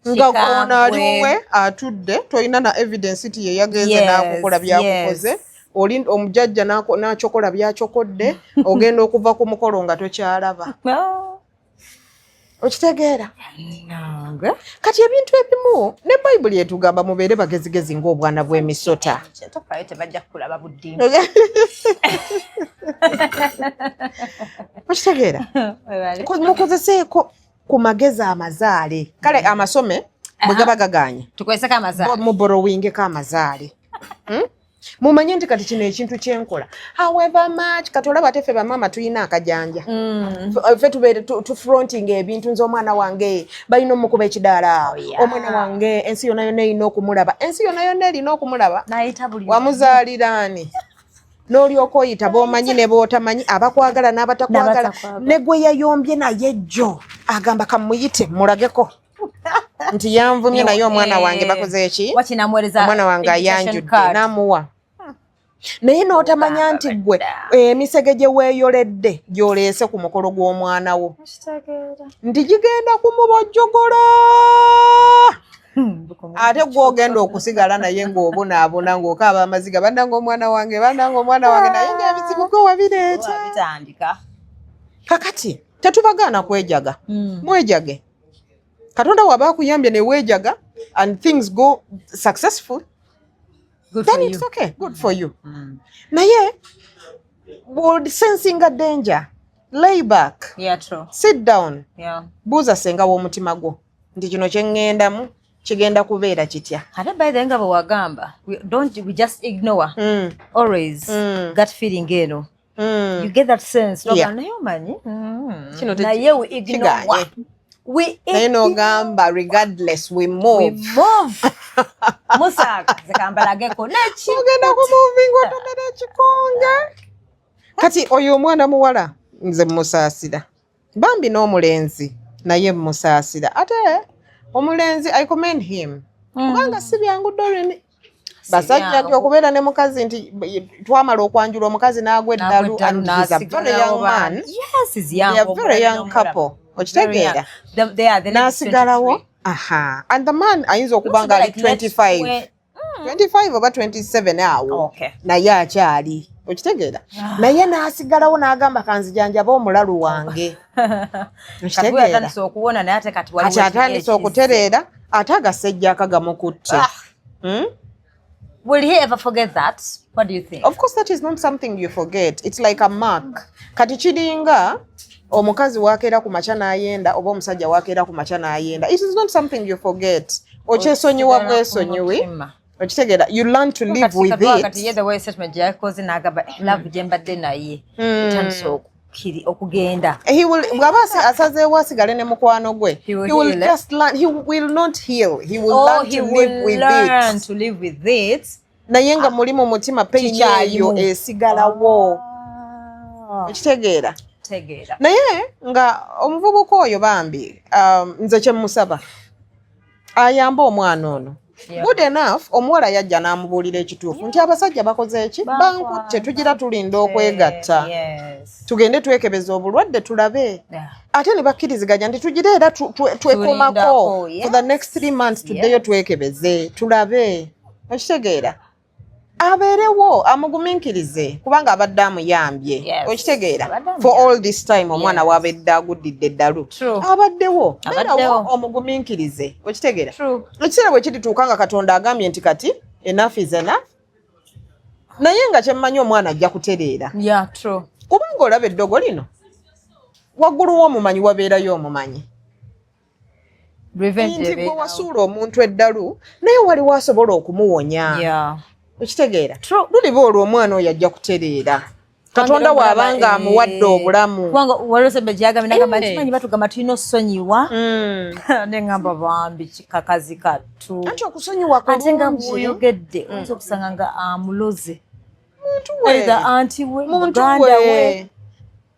Nga Kikambwe. ono aliwe atudde, tolina na evidence ti ye yagenze n'akukola byakukoze. Oli omujjajja n'akyokola byacokodde, ogenda okuva ku mukolo nga tokyalaba. Ah, Okitegeera? Nange. Kati ebintu ebimu ne Bayibuli etugamba mubeere bagezigezi ng'obwana bw'emisota. Tofayo, tebajja kukulaba buddimu. Okitegeera? Mukozeseeko ku magezi amazaale, kale amasome bwe gaba gaganye, Tukozeseko amazaale. Muborrowingeko amazaale. Mumanye nti kati kino ekintu kyenkola, however much kati olaba ate ffe bamaama tulina akajanja. Ffe tubeere tufronting ebintu. Nze omwana wange balina omukuba ekidaala. Oh, yeah. Omwana wange ensi yonna yonna erina okumulaba, ensi yonna yonna erina okumulaba. Nayita buli Wamuzaalira ani n'olyoka oyita b'omanyi ne b'otamanyi, abakwagala n'abatakwagala, N'abatakwagala. ne gwe yayombye naye jjo agamba kamuyite mulageko nti yanvumye, naye omwana wange bakoze eki? Wakinamuweereza Omwana wange invitation ayanjudde card. n'amuwa. Naye n'otamanya nti gwe emisege gye weeyoledde gy'oleese ku mukolo gw'omwana wo nti gigenda kumubojjogola, ate gw'ogenda okusigala naye ng'obonaabona, ng'okaaba amaziga, "Bannange, omwana wange, bannange, omwana wange," naye ng'ebizibu gwe wabireeta. Bitandika. Kakati tetubagaana kwejaga. Mwejage. Katonda waba akuyambye ne weejaga and things go successful, Good then for it's you. okay, good for you. Naye bw'osensinga danger, lay back, Yeah, true. sit down, buuza senga w'omutima gwo nti kino kye ŋŋendamu kigenda kubeera kitya? Ate by the way, nga bwe wagamba, we don't, we just ignore always gut feeling eno. You get that sense. Naye omanyi Kino naye we ignore. Kiganye. We Naye n'ogamba, regardless, we we move. Move. Musaaka nze kambalageko neki. Ogenda kumuvinga otomera ekikonge. Kati oyo omwana muwala nze musaasira bambi, n'omulenzi naye musaasira. Ate omulenzi, I commend him, kubanga si byangu, Doreen, basajja nti okubeera ne mukazi nti twamala okwanjula omukazi n'agwa eddalu, and he's a very young man. Yes, he's young. They are very young couple, okitegeera? N'asigalawo, aha, and the man ayinza okuba nga ali 25, 25 oba 27 awo. Okay. Naye akyali, okitegeera? Naye n'asigalawo n'agamba, "Kanzijanjaba omulalu wange." Okitegeera? Atandise okuwona, naye ate kati waliwo Kati atandise okutereera, ate agasejja akagamukutte. Ah. Will he ever forget that? What do you think? Of course, that is not something you forget. It's like a mark. Kati kiringa omukazi wakeera ku makya n'ayenda, oba omusajja wakeera ku makya n'ayenda. It is not something you forget. Okyesonyiwa bwesonyiwi, okitegeera? You learn to live with Kati ye it. The way statement gyakoze n'agamba, "Eh, love gye mbadde naye etandise okugenda." He will, bw'aba asazeewo asigale ne mukwano gwe, He will he will heal, eh? just learn. He will not heal, he will Oh, learn he to will live with learn it. To live with it. Naye nga muli mu mutima pain eyo Kikyalimu. esigalawo. Ah, Okitegeera? Tegeera. Naye nga omuvubuka oyo bambi, nze kyemusaba ayambe omwana ono. Good enough, omuwala yajja n'amubuulira ekituufu nti abasajja bakoze eki, bankutte, tugira tulinda okwegatta, tugende twekebeza obulwadde tulabe. Ate ne bakkiriziganya nti tugire era twekomako Tulindako, for the next 3 months, tuddeyo twekebeze tulabe. Okitegeera? Abeerewo amugumiikirize, kubanga abadde amuyambye. Okitegeera? Abadde For amuyambye. all this time omwana wabedde aguddidde eddalu, True. abaddewo. Abaddewo. Beerawo omugumiikirize, okitegeera? True. Ekiseera bwe kirituuka nga Katonda agambye nti kati enough is enough, naye nga kyemmanyi omwana ajja kutereera. Yeah, true. Kubanga olaba eddogo lino, waggulu w'omumanyi wabeerayo omumanyi. Revenge Nti gwe ebeerawo. wasuula omuntu eddalu, naye waliwo asobola okumuwonya. Okitegeera? True. Luliba olwo omwana oyo ajja kutereera, Katonda bw'abanga amuwadde obulamu. Kubanga waliwo sembe gyagambye nagamba nti manyi batugamba tulina osonyiwa, neŋŋamba bambi kakazi kattu. Anti okusonyiwa Ate nga kulungi. bw'oyogedde, oyinza okusanga nga amuloze. Muntu we. Either anti we, Muntu muganda we. we,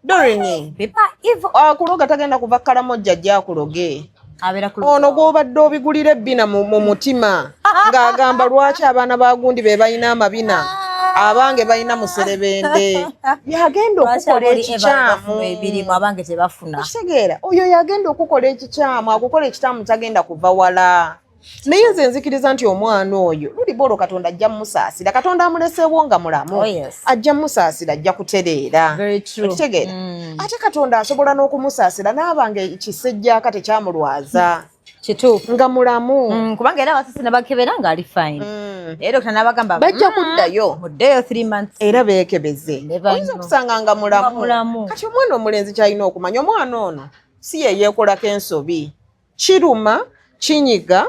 Doreen. People evil. Akuloga tagenda kuva Kalamojja ajja akuloge. Abeera ku Ono gw'obadde obigulira ebbina mu mutima ng'agamba lwaki abaana ba gundi be balina amabina, abange balina muserebende, yagenda Lwaki okukola aboli Eva ekikyamu. bafuna ebirimu, abange tebafuna? Okitegeera? Oyo yagenda okukola ekikyamu, akukola ekikyamu tagenda kuva wala. Naye nze nzikiriza nti omwana oyo luliba olwo Katonda ajja mmusaasira. Katonda amuleseewo nga mulamu. Oh, yes. Ajja mmusaasira, ajja kutereera. Very true. Okitegeera? Ate Katonda asobola n'okumusaasira n'aba nga ekisejjaaka tekyamulwaza. Kituufu. Nga mulamu. Kubanga era abasasi nabakebera ng'ali fine, naye dokita n'abagamba Bajja kuddayo. Muddeyo 3 months. Era beekebeze. Never Oyinza know. okusanga nga mulamu. Nga mulamu. Kati omwana omulenzi kyalina okumanya, omwana ono si ye yeekolako ensobi. Kiruma, kinyiga.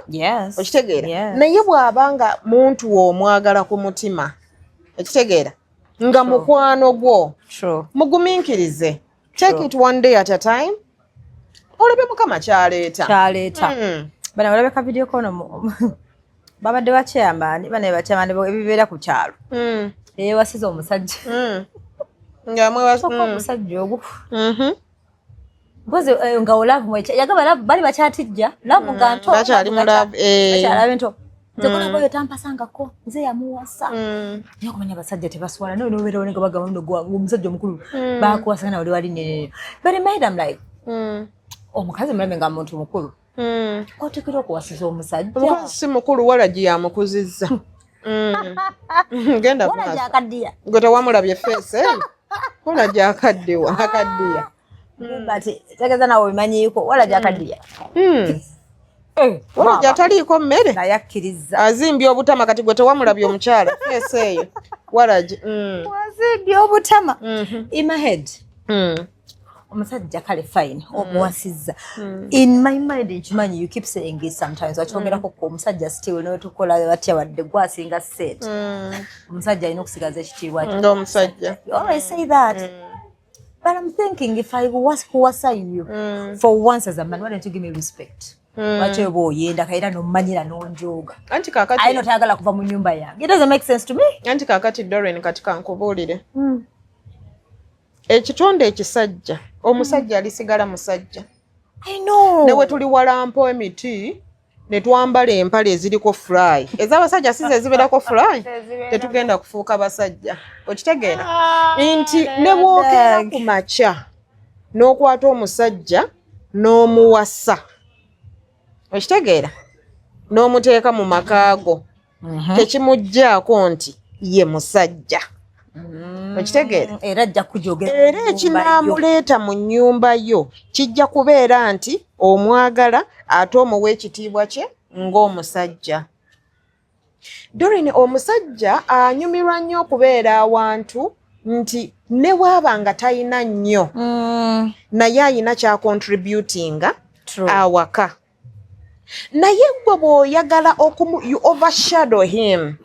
Okitegeera? Naye bw'aba nga muntu wo omwagala ku mutima, okitegeera, nga mukwano gwo, True. mugumiikirize. Take it one day at a time, olabe Mukama kyaleeta. Kyaleeta. Bana olabe ka video kono babadde bakyeyamaani, bana bakyeyamaani ebibeera ku kyalo. Eyewasiza omusajja. Nga Kyokka omusajja ogwo mpozi nga olove yagamba love bali bakyatijja love nga nto. Bakyali mu love, eh. Bakyalaba ento. Nze kola oyo tampasangako, nze yamuwasa. Naye okumanya abasajja tebaswala, nawe nobeerawo nga bagamba nno gwa omusajja omukulu bakuwasa na wali wali nene. But in my head I'm like, omukazi mulabe nga muntu mukulu, otekera okuwasiza omusajja. Omukazi si mukulu, walagi yamukuzizza. Genda Walagi maaso. akaddiya. Gwe tewamulabye face, eh? Walagi akaddiwa, akaddiya. But tegeeza nawe obimanyiiko, walagi akaddiya. Walagi ataliiko mmere. Naye akkiriza. Azimbye obutama. Kati gwe tewamulabye omukyala face eyo, walagi. Wazimbye obutama. In my head, omusajja kale fine, omuwasizza. In my mind nkimanyi, you keep saying it sometimes, wakyogerako ko, omusajja still notukola batya, wadde gwasinga sente, omusajja alina okusigaza ekitiibwa kye. Ng'omusajja. You always say that. But I'm thinking, if I was kuwasa you for once as a man, why don't you give me respect? Lwaki oba oyenda kaera nomanyira nonjooga? Anti kakati Aye notayagala kuva mu nyumba yange. It doesn't make sense to me. Anti kakati Doreen, kati kankubuulire. Ekitonde ekisajja, omusajja alisigala musajja. I know. Ne we tuli walampo emiti ne twambala empale eziriko fly, ez'abasajja si ze zibeerako fly, tetugenda kufuuka basajja. Okitegeera nti ne bw'okeera ku makya n'okwata omusajja n'omuwasa, okitegeera, n'omuteeka mu maka go, tekimuggyaako nti ye musajja. Okitegeera? Era ajja kujogera. Era ekinaamuleeta mu nnyumba yo kijja kubeera nti omwagala ate omuwa ekitiibwa kye ng'omusajja. Doreen, omusajja anyumirwa nnyo okubeera awantu nti ne bw'aba nga talina nnyo, naye ayina kyacontributinga awaka. Naye gwe bw'oyagala okumu, you overshadow him,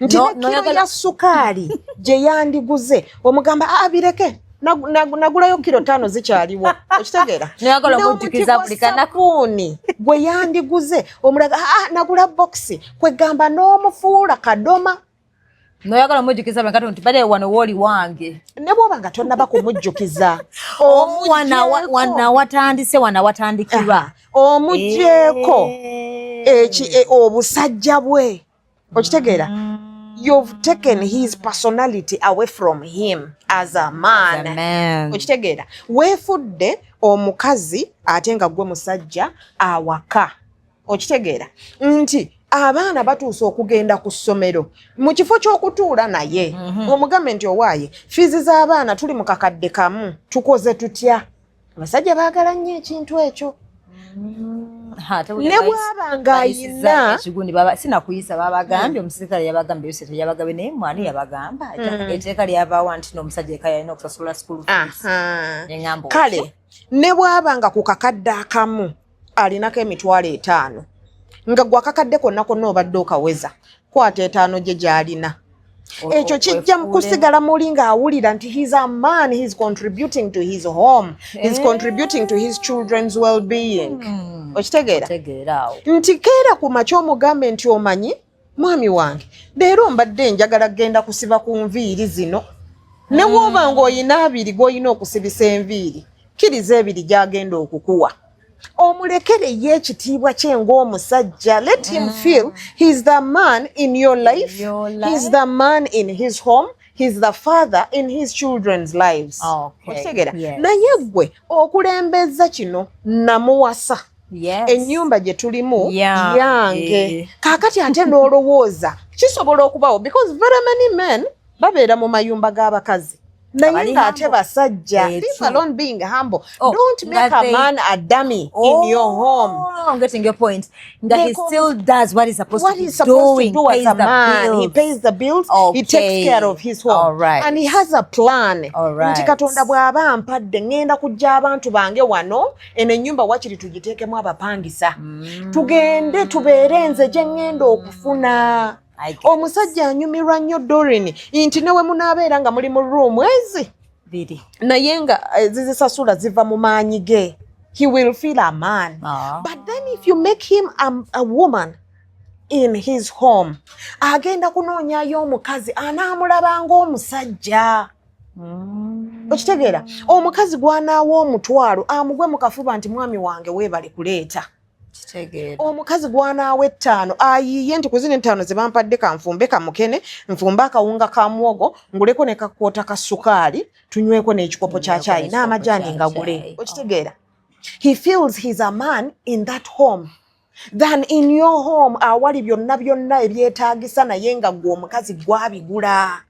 Nti ne kiro ya sukaali gye yandiguze omugamba, "Aa, bireke, nagulayo kiro 5 zikyaliwo." Okitegeera? Noyagala N'omuti omujjukiza gwa buli kanaku. sabbuuni gwe yandiguze omulaga, "Aa, nagula bokisi." Kwegamba n'omufuula kadoma. Noyagala omujjukiza buli kati nti bale wano wooli wange. Ne bw'oba nga tonnaba kumujjukiza, Wana watandise, wana watandikirwa. Omuggyeko eki obusajja bwe. Okitegeera? You've taken his personality away from him as a man. As a man. Okitegeera? Weefudde omukazi ate nga gwe musajja awaka. Okitegeera nti abaana batuuse okugenda ku ssomero, mu kifo ky'okutuula naye omugambe nti, "Owaaye, fiizi z'abaana tuli mu kakadde kamu, tukoze tutya?" Abasajja baagala nnyo ekintu ekyo. Ne bw'aba ng'ayina ekigundi baba sinakuyisa, babagambye omusirikale yabagambye yose teyabagambye, naye mwani yabagamba etteeka lyabaawa nti n'omusajja eka yalina okusasula school fees. Neŋŋamba, Kale ne bw'aba nga ku kakadde akamu alinako 50,000, nga gwe akakadde konna konna obadde okaweza, kwata 5 gye gy'alina. Ekyo kijja kusigala muli ng'awulira nti he's a man, he's contributing to his home, he's contributing to his children's well-being. Okitegeera? Tegeera awo. Nti keera ku makya omugambe nti, "Omanyi, mwami wange, leero mbadde njagala genda kusiba ku nviiri zino." Ne bw'oba ng'oyina 20 gw'olina okusibisa enviiri, kkiriza 2 gy'agenda okukuwa, omulekere ye ekitiibwa kye ng'omusajja. Let him feel he's the man in your life, Your he's life. the man in his home, he's the father in his children's lives. Okitegeera? Yes. Naye gwe okulembeza kino, namuwasa, ennyumba gye tulimu yange. Kaakati ate n'olowooza kisobola okubawo, because very many men babeera mu mayumba g'abakazi naye Abali ng'ate humble. basajja. Eh, Leave true. alone being humble. Oh, Don't make nga a man a dummy in your home. Oh, I'm getting your point. Nga he still does what he's supposed What to be he's supposed doing. to do as Pays a the man. He bills. pays the bills, he takes care of his home. All right. And he has a plan All right. nti Katonda bw'aba ampadde, ŋŋenda kujja abantu bange wano, eno ennyumba wakiri tugiteekemu abapangisa, tugende tubeere nze gye ŋŋenda okufuna. I get Omusajja anyumirwa nnyo, Doreen, nti ne we munaabeera nga muli mu room ezi Biri. naye nga zizisasula ziva mu maanyi ge, he will feel a man. But then if you make him a woman in his home, agenda kunoonyayo omukazi anaamulaba ng'omusajja. Okitegeera? Omukazi gw'anaawa 500 amugwe mu kafuba nti, "Mwami wange, weebale kuleeta." Omukazi gwanaawa 5 ayiye nti kuzina 5 ze bampadde kanfumbe kamukene, nfumbe akawunga ka muwogo, nguleko ne kakwota ka sukaali, tunyweko n'ekikopo kya caayi n'amajaani ngagule. Okitegeera? He feels he's a man in that home than in your home awali byonna byonna ebyetaagisa, naye nga gwe omukazi gwabigula.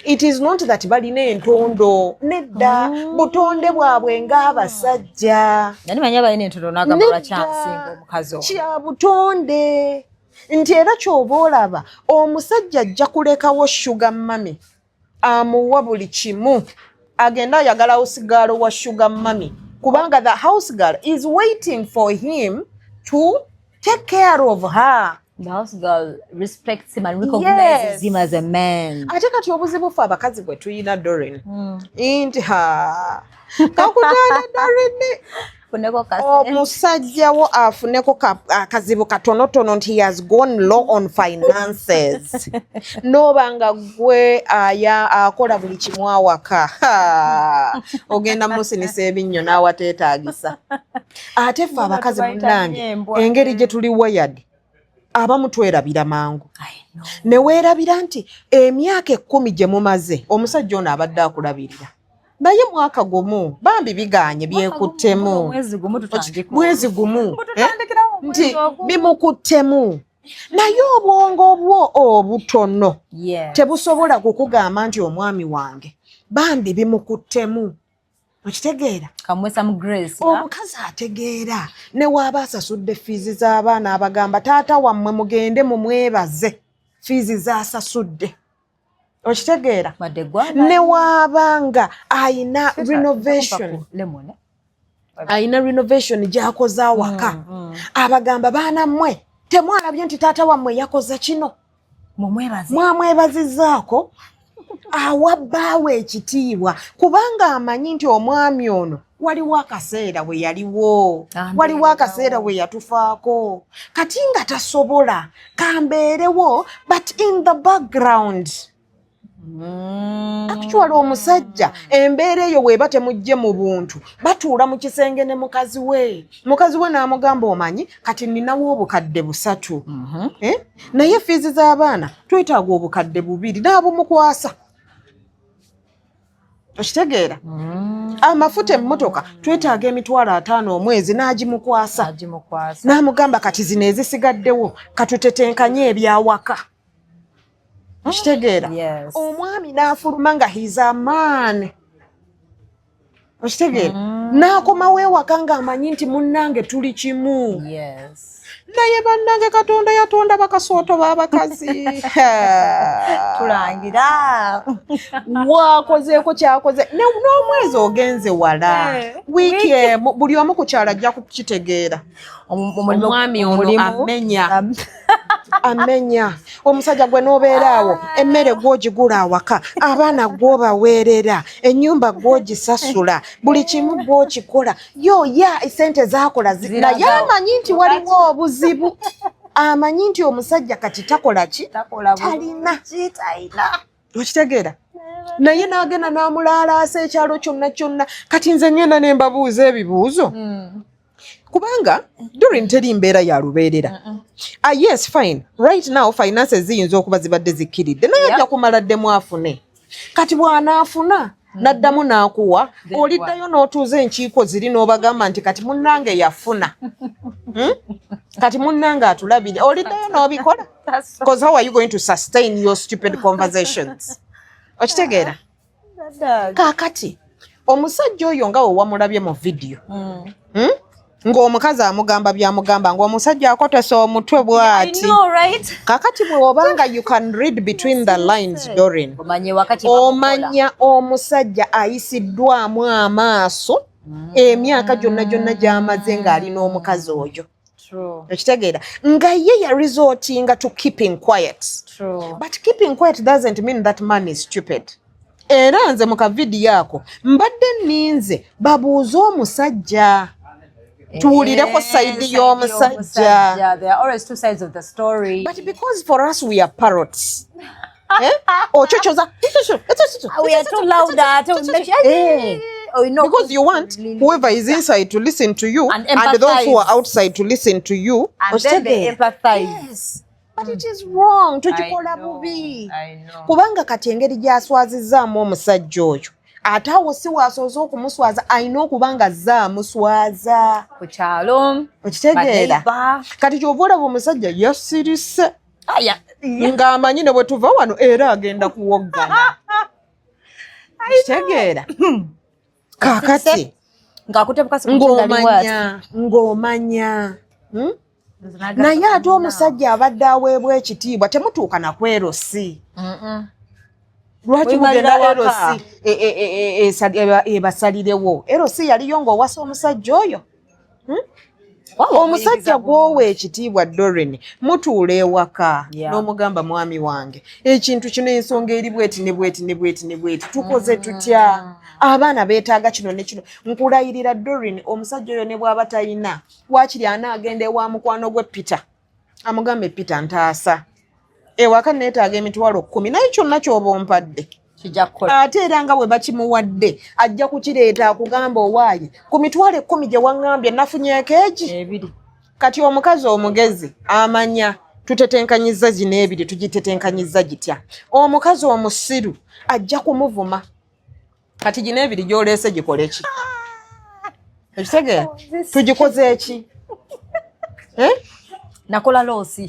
It is not that balina entondo, nedda, butonde bwabwe ng'abasajja. Kya butonde nti era ky'oba olaba omusajja ajja kulekawo sugar mummy amuwa buli kimu, agenda ayagala house girl wa sugar mummy, kubanga the house girl is waiting for him to take care of her. The house girl respects him and recognizes him as a man. Ate kati obuzibu ffe abakazi bwe tuyina, Doreen, nti ha kakutanda, Doreen, omusajja wo afuneko akazibu katonotono nti he has gone low on finances, n'oba nga gwe aya akola buli kimu awaka, ogenda musinisa ebinnyo n'awateetaagisa. Ate ffe abakazi munnange, engeri gye tuli wired, abamu twerabira mangu, ne weerabira nti emyaka 10 gye mumaze omusajja ono abadde akulabirira, naye mwaka gumu bambi biganye byekuttemu, mwezi gumu nti bimukuttemu, naye obwongo bwo obutono tebusobola kukugamba nti omwami wange bambi bimukuttemu. Okitegeera? Omukazi ategeera ne waaba asasudde fiizi z'abaana, abagamba, "Taata wammwe mugende mumwebaze fiizi z'asasudde." Okitegeera? Ne waaba nga ayina renovation, ayina renovation gy'akoze awaka, abagamba, "Baana mmwe, temwalabye nti taata wammwe yakoze kino? Mwamwebazizaako?" Awa bbaawe ekitiibwa kubanga amanyi nti omwami ono waliwo akaseera we yaliwo, waliwo akaseera we yatufaako, kati nga tasobola kambeerewo, but in the background. Actually omusajja embeera eyo bw'eba temujje mu buntu, batuula mu kisenge ne mukazi we, mukazi we n'amugamba, "Omanyi kati ninawo 3,000, eh? Naye fiizi z'abaana twetaaga 2,000," n'abumukwasa. Okitegeera? Amafuta emmotoka twetaaga 50,000 omwezi, n'agimukwasa, n'amugamba, "Kati zino ezisigaddewo katutetenkanye ebyawaka." Okitegeera? Omwami n'afuluma nga he's a man. Okitegeera? N'akomawo ewaka ng'amanyi nti munnange tuli kimu. Naye bannange, Katonda yatonda bakasooto b'abakazi. Tulangira. Wakozeeko kyakoze n'omwezi ogenze wala, wiiki emu, buli omu ku kyalo ajja kukitegeera. Omwami ono amenya, amenya omusajja gwe n'obeera awo, emmere gw'ogigula awaka, abaana gw'obaweerera, ennyumba gw'ogisasula, buli kimu gw'okikola, yo ya sente zakola, naye amanyi nti waliwo obuzibu, amanyi nti omusajja kati takola ki, talina. Okitegeera? Naye n'agenda n'amulaalaasa ekyalo kyonna kyonna. Kati nze ngenda ne mbabuuza ebibuuzo, kubanga during teri mbeera ya lubeerera. Ah, yes, fine, right now finances ziyinza okuba zibadde zikkiridde, naye ajja kumala ddemu afune. Kati bw'anaafuna n'addamu n'akuwa, oliddayo n'otuuza enkiiko ziri n'obagamba nti kati munnange yafuna, Kati munnange atulabire. Oliddayo n'obikola, because how are you going to sustain your stupid conversations? Okitegeera? Kaakati omusajja oyo nga we wamulabye mu vidiyo, Ng'omukazi amugamba byamugamba, ng'omusajja akotesa omutwe bw'ati. Kaakati bwe obanga you can read between the lines, Doreen, omanya omusajja ayisiddwamu amaaso emyaka gyonna gyonna gy'amaze ng'alina omukazi oyo. Okitegeera? Nga ye ya resortinga to keeping quiet. But keeping quiet doesn't mean that man is stupid. Era nze mu kavidiyo ako mbadde nninze babuuze omusajja, tuwulireko side y'omusajja. But because for us we are parrots, eh? Ochochoza. Because you want whoever is inside to listen to you And and those who are empathize. outside to listen to you. And then they Okitegeera? empathize. Yes. But it is wrong. Tukikola bubi. Kubanga kati engeri gy'aswazizzaamu omusajja oyo, ate awo si waasooze okumuswaza, alina okuba nga azze amuswaza ku kyalo. Okitegeera? Baneighbor. Kati kyova olaba omusajja yasirise Aya. ng'amanyi ne bwe tuva wano era agenda kuwoggana. Okitegeera? Kaakati ng'akutte bukasi. Ng'omanya ng'omanya, Naye ate omusajja abadde aweebwa ekitiibwa, temutuuka na ku LC. Lwaki Wemalira mugenda waka. LC ebasalirewo? LC yaliyo ng'owasa omusajja oyo. Omusajja gw'owa ekitiibwa, Dorin, mutuula ewaka n'omugamba, "Mwami wange, ekintu kino, ensonga eri bweti ne bweti ne bweti ne bweti, tukoze tutya? Abaana beetaaga kino ne kino." Nkulayirira, Dorin, omusajja oyo ne bw'aba talina, waakiri anaagenda ewa mukwano gwe Peter, amugambe, "Peter, ntaasa, ewaka neetaaga 100,000," naye kyonna ky'oba ompadde Kijja kukola. Ate era nga bwe bakimuwadde, ajja kukireeta akugamba, "Owaaye, ku 100,000 gye waŋŋambye nafunyeeko egi." Ebiri. Kati omukazi omugezi amanya tutetenkanyiza zino ebiri, tugitetenkanyiza gitya. Omukazi omusiru ajja kumuvuma, "Kati gino ebiri gy'oleese gikole ki?" Ekitegeera? "Tugikoze eki?" Eh? Nakola loss.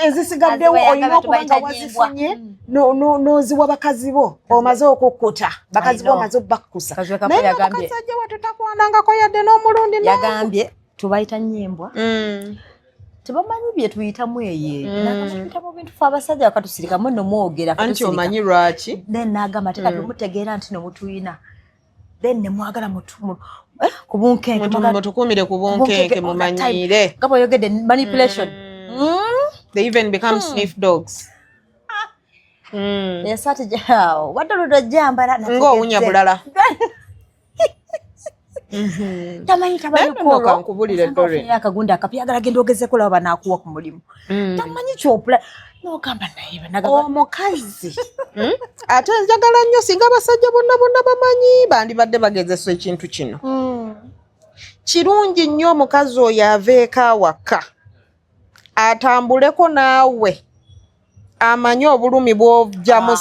Ezisigaddewo Aziwa olina yagala okuba nga tubayita. Wazifunye n'oziwa bakazi bo, omaze okukkuta bakazi bo, I know. omaze obakkusa. Kazi we Kapo Naye yagambye- omusajja wetutakwanangako yadde n'omulundi n'omu. Yagambye tubayita nyembwa, tebamanyi bye tuyitamu eyo. Nagamba tuyitamu bintu fe abasajja bakatusirikamu nno mwogera. Anti Katusirika. omanyi lwaki? Then nagamba ate kati mutegeera nti no mutuyina, then nemwagala ku bunkenke. Mutukuumire ku bunkenke, mumanyiire. Nga bweyogedde, manipulation. They even become sniff dogs. Esaati wadde oludde ojjambala. Ng'owunya bulala. Tamanyi. Naye nno kankubulire, Doreen. Akagundi akapya agala genda ogezeko laba banaakuwa ku mulimu. Tamanyi kyopula nogamba naye banagamba. Omukazi, Ate njagala nnyo singa abasajja bonna bonna bamanyi bandibadde bagezesa ekintu kino. Kirungi nnyo omukazi oyo aveeko awaka, atambuleko naawe, amanye obulumi bw'ojjamu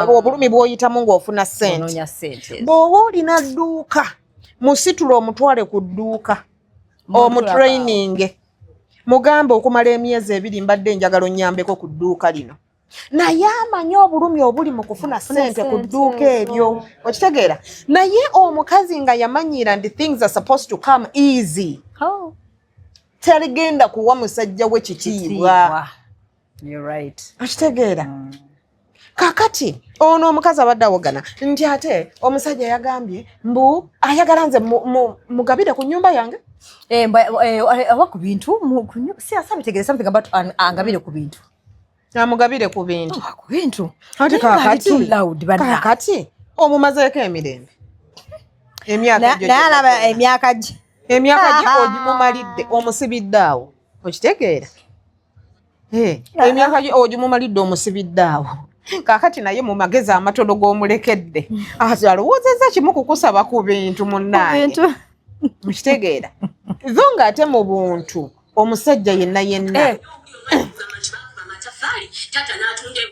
obulumi bw'oyitamu ng'ofuna ssente. Onoonya ssente. Bw'oba olina dduuka, musitule omutwale ku dduuka, omutraininge, mugambe, "Okumala emyezi 2 mbadde njagala onnyambeko ku dduuka lino," naye amanye obulumi obuli mu kufuna ssente ku dduuka eryo. Okitegeera? Naye omukazi nga yamanyiira nti things are supposed to come easy, Oh, taligenda kuwa musajja we kitiibwa. Kitiibwa. You're right. Okitegeera? Kakati ono omukazi abadde awogana nti ate omusajja yagambye mbu ayagala nze mugabire ku nnyumba yange. Eh, oba ku bintu si asabitegeere something about angabire ku bintu. Amugabire ku bintu. Oba ku bintu. Ate Naye nga ali kakati too loud, banna. Kakati omumazeeko emirembe emyaka egyo Naye alaba gyonna. Emyaka gye. Emyaka gye ogimumalidde, omusibidde awo. Okitegeera? Eh, emyaka gye ogimumalidde, omusibidde awo. Kaakati naye mu magezi amatono g'omulekedde, ati alowoozezza kimu kukusaba ku bintu, munnange. Bintu. Okitegeera? Zo ng'ate mu buntu omusajja yenna yenna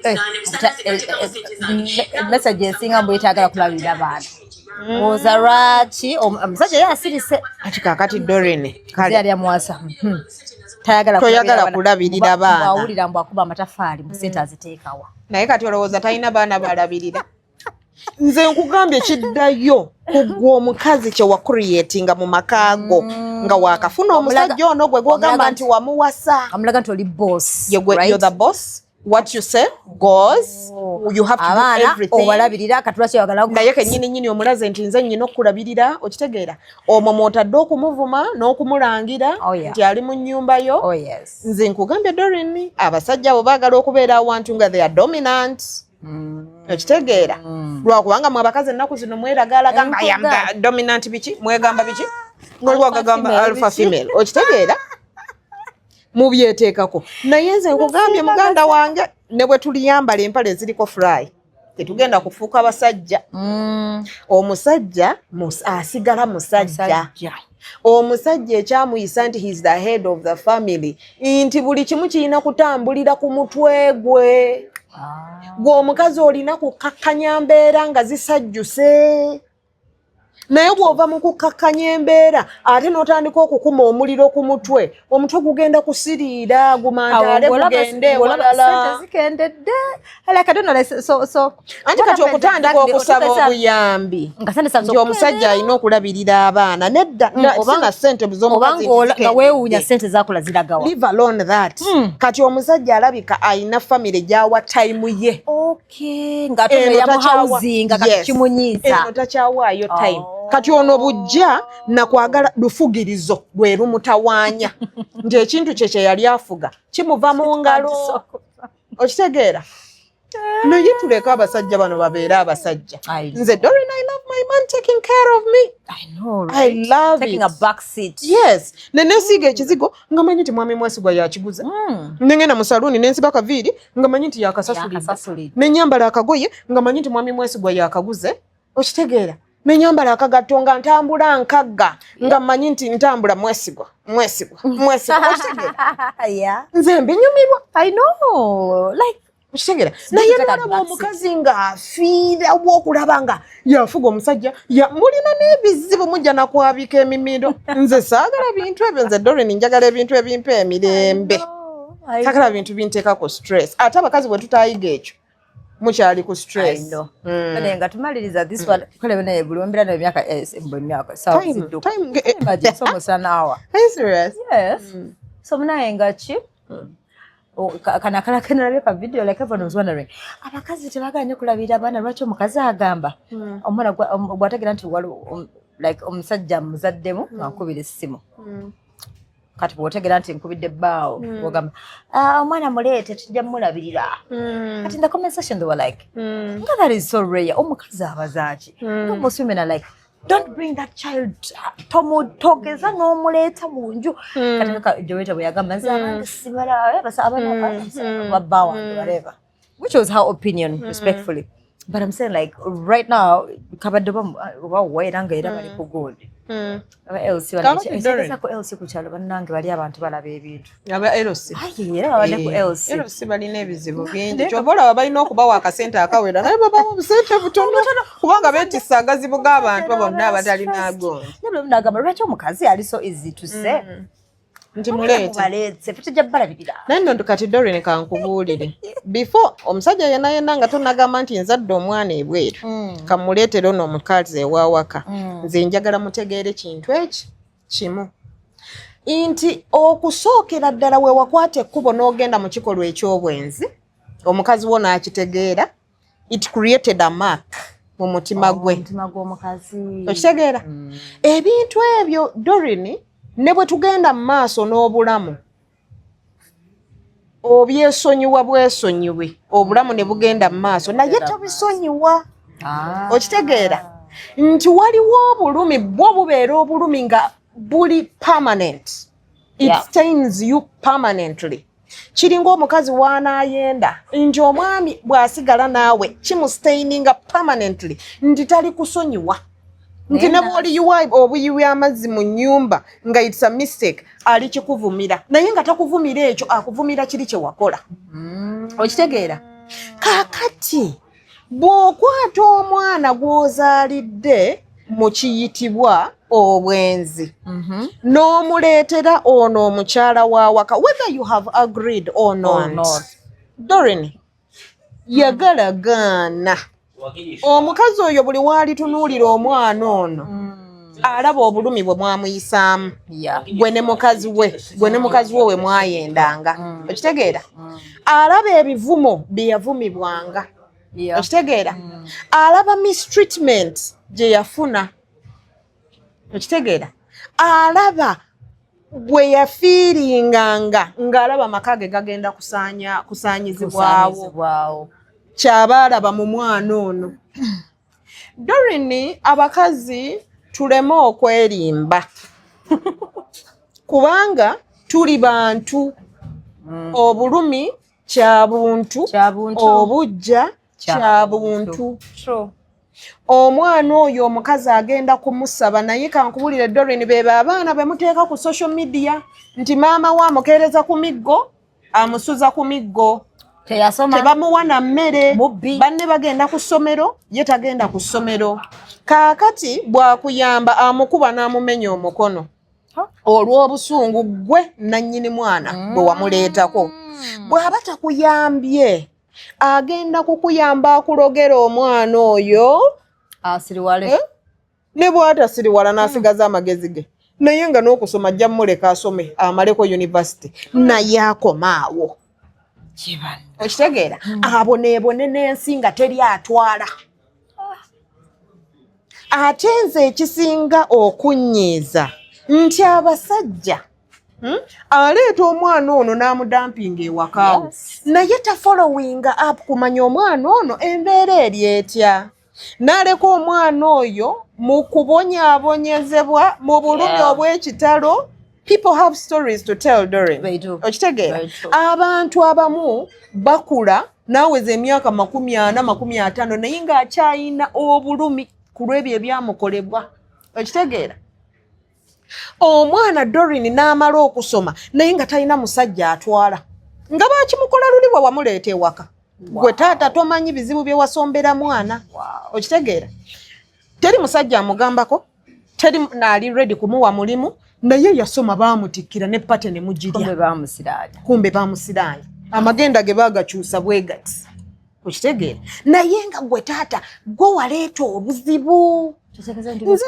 Eh. Message esinga mbu yetagala kulabirira baana. Oza lwaki omusajja ye asirise? Ati kaakati Doreen, kale yali amuwasa. Tayagala. Toyagala kulabirira baana. Awulira mbu akuba amatafaali mu sente aziteekawa. Naye kati olowooza talina baana balabirira? Nze nkugambye, kiddayo kuggwa omukazi kye wacreatinga mu maka go nga wakafuna omusajja ono gwe gwogamba Omulaga nti wamuwasa. Amulaga nti oli boss. You're the boss. What you say goes. You have to do Abaana everything. obalabirira, kati lwaki oyagala? Naye kennyini nnyini omulaze nti nze nnyina okukulabirira. Okitegeera? Omwo mwotadde okumuvuma n'okumulangira nti ali mu nnyumba yo. Oh yes. Nze nkugambye, Dorin, abasajja abo baagala okubeera awantu nga they are dominant. Okitegeera? Lwakubanga mwe abakazi ennaku zino mweragalaga nga I am the dominant biki, mwegamba biki, ngoliwo agagamba Alpha alpha female. female. Okitegeera? Mubyeteekako. Naye nze nkugambye, muganda wange, ne bwe tuliyambala empale eziriko fly, Tetugenda kufuuka basajja. Omusajja asigala musajja. Omusajja ekyamuyisa nti he's the head of the family, nti buli kimu kirina kutambulira ku mutwe gwe. Gwe omukazi olina kukakkanya mbeera nga zisajjuse, naye bw'ova mu kukakkanya embeera ate n'otandika okukuma omuliro ku mutwe, omutwe gugenda kusiriira, gumantaale, gugende ewalala. Zikendedde. Like, I don't know, like, so Anti kati okutandika okusaba obuyambi nti omusajja alina okulabirira abaana, nedda, sina ssente z'omukazi. Nga weewuunya ssente zakola ziragawa. Leave alone that. Kati omusajja alabika alina family gy'awa time ye. Okay, nga ate yamuhousinga, kati kimunyiiza. Eno takyawaayo time. Kati ono bujja nakwagala lufugirizo lwe lumutawaanya nti ekintu kye kye yali afuga kimuva mu ngalo, okitegeera? Naye tuleke abasajja bano babeere abasajja. Nze Dorin, I love my man taking care of me. I know, right? I love Taking it. a back seat. Yes, nenesiiga ekizigo nga manyi nti mwami Mwesigwa yakiguze. Nengenda mu saluuni nensiba kaviiri nga manyi nti yakasasulidde. Nenyambala akagoye nga manyi nti mwami Mwesigwa yakaguze, okitegeera? Nenyambala akagatto nga ntambula nkagga nga manyi nti ntambula Mwesigwa, Mwesigwa, Mwesigwa, okitegeera? Nze mbinyumirwa. I know, like Okitegeera? Naye nolaba omukazi ng'afiirawo okulaba nga yafuga omusajja, mulina n'ebizibu, mujja nakwabika emimiro. Nze saagala bintu ebyo. Nze Dorin njagala ebintu ebimpa emirembe, saagala bintu binteeka ku stress. Ate abakazi bwe tutayiga ekyo, mukyali ku stress. Naye nga tumaliriza this one, kale naye buli wembeera nayo emyaka, emyaka sawa. Yes, so munaye nga ki kana akala kenalabye ka video, like everyone was wondering, abakazi tebagala nnyo kulabirira abaana, lwaki omukazi agamba omwana bw'ategeera nti waliwo like omusajja muzaddemu nga nkubira essimu. Kati bw'otegeera nti nkubidde bbaawo, bw'ogamba, "Ah, omwana muleete, tujja mulabirira." Kati in the comment section they were like, nga that is so rare, omukazi abazaaki? Nga most women are like, don't bring that child, togeza n'omuleeta mu nju. Kati nga Joetta bwe yagamba, nze abange sibala abaana babba wange, whatever, which was her opinion, respectfully, but I'm saying, like, right now kabadde oba wa era nga era bali ku gundi aba LC. Kakati Doreen. Ekitegeezako LC ku kyalo, bannange, bali abantu balaba ebintu. Aba LC. Aye, era babadde ku LC. LC balina ebizibu bingi, kyova olaba balina okubawa akasente akawera, naye babawa obusente butono kubanga beetissa agazibu g'abantu bonna abatalina gundi. Naye buli omu n'agamba, lwaki omukazi ali so easy to say nti muleete? Mubaleete, ffe tujja balabirira. Naye nno kati Doreen, kankubuulire, before omusajja yenna yenna nga tonagamba nti nzadde omwana ebweru, kamuleetere ono omukazi ewawaka, nze njagala mutegeere kintu eki kimu, nti okusookera ddala we wakwata ekkubo n'ogenda mu kikolwa eky'obwenzi, omukazi wo n'akitegeera, it created a mark mu mutima gwe. Omutima gw'omukazi. Okitegeera? Ebintu ebyo, Dorin, ne bwe tugenda mu maaso n'obulamu, obyesonyiwa bwesonyiwe, obulamu ne bugenda mu maaso, naye tobisonyiwa. Ah. Okitegeera nti waliwo obulumi bwo bubeera obulumi nga buli permanent, it stains you permanently. Kiringa omukazi w'anaayenda nti omwami bw'asigala naawe kimustaininga permanently, nti tali kusonyiwa, nti ne bw'oliyiwa obuyiwi amazzi mu nnyumba nga it's a mistake, ali kikuvumira, naye nga takuvumira ekyo, akuvumira kiri kye wakola. Okitegeera? Kaakati bw'okwata omwana gw'ozaalidde mu kiyitibwa obwenzi n'omuleetera ono omukyala w'awaka, whether you have agreed or not, Or not. Dorin, yagalagaana omukazi oyo, buli waalitunuulira omwana ono alaba obulumi bwe mwamuyisaamu, gwe ne mukazi we, gwe ne mukazi we we mwayendanga. Okitegeera? Alaba ebivumo bye yavumibwanga. Okitegeera? Alaba mistreatment gye yafuna. Okitegeera? Alaba bwe yafiiringanga ng'alaba amaka ge gagenda kusaanyizibwawo. Kusaanyizibwawo. Kyaba alaba mu mwana ono. Dorini, abakazi tuleme okwerimba, kubanga tuli bantu, obulumi kya buntu. Kya buntu. Obujja Kya buntu. Omwana oyo omukazi agenda kumusaba, naye kankubulire Doreen, beba abaana bemuteeka ku social media nti maama we amukeereza ku miggo, amusuza ku miggo, tebamuwa na mmere, banne bagenda ku ssomero, ye tagenda ku ssomero. Kaakati bw'akuyamba amukuba n'amumenya omukono olw'obusungu gwe nannyini mwana bwe wamuleetako. Bw'aba takuyambye, agenda kukuyamba akulogera omwana oyo asiriwale. Eh? Ne bw'atasiriwala n'asigaza amagezi ge, naye nga n'okusoma ajja mmuleka asome amaleko university, naye akoma awo. Okitegeera? Aboneebone n'ensi nga teri atwala. Ate nze ekisinga okunnyiiza nti abasajja, Aleeta omwana ono n'amudumpinga ewakaawo, naye tafollowinga up kumanya omwana ono embeera eri etya, n'aleka omwana oyo mu kubonyaabonyezebwa mu bulumi obw'ekitalo. People have stories to tell, Doreen. They do. Okitegeera? Very true. Abantu abamu bakula n'aweza emyaka 40, 50, naye ng'akyayina obulumi ku lw'ebyo ebyamukolebwa. Okitegeera? Omwana Doreen n'amala okusoma, naye nga talina musajja atwala, nga bakimukola luli bwe wamuleeta ewaka. Gwe taata tomanyi bizibu bye wasombera mwana. Okitegeera? Teri musajja amugambako, teri naali ready kumuwa mulimu, naye yasoma, baamutikkira ne party ne mugirya. Kumbe bamusiraanya. Kumbe bamusiraanya, amagenda ge baagakyusa bwe gati. Okitegeera? Naye nga gwe taata gwe waleeta obuzibu. Nze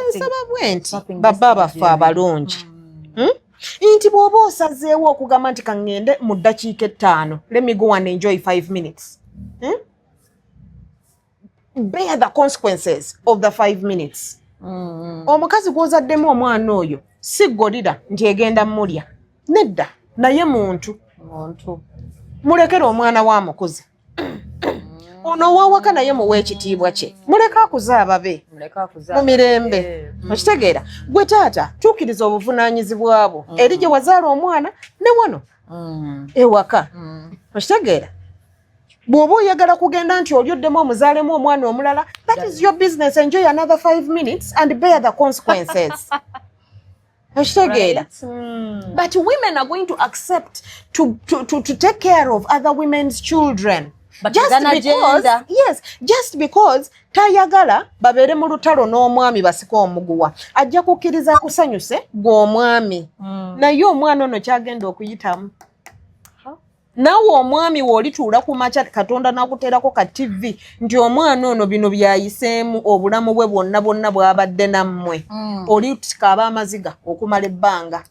nsaba bwe nti baba baffe abalungi, Nti bw'oba osazeewo okugamba nti kaŋŋende mu ddakiika 5, let me go and enjoy 5 minutes, Bear the consequences of the 5 minutes. Omukazi gw'ozaddemu omwana oyo si gorilla nti egenda mulya, nedda, naye muntu. Muntu. Mulekere omwana wa mukuze ono owawaka, naye muwe ekitiibwa kye, muleke akuze ababe Muleke akuze. mu mirembe. Okitegeera? Gwe taata tuukiriza obuvunaanyizibwa bwo eri gye wazaala omwana ne wano ewaka. Okitegeera? Bw'oba oyagala kugenda nti oli oddemu omuzaalemu omwana omulala, that is your business. Enjoy another 5 minutes and bear the consequences. Okitegeera? But women are going to accept to take care of other women's children But just with an because, agenda. Yes, just because tayagala babeere mu lutalo n'omwami basike omuguwa. Ajja kukkiriza akusanyuse gw'omwami, naye omwana ono kyagenda okuyitamu. Naawe omwami w'olituula ku makya Katonda n'akuteerako ka TV nti omwana ono bino byayiseemu obulamu bwe bwonna bwonna bw'abadde nammwe, olitikaaba amaziga okumala ebbanga.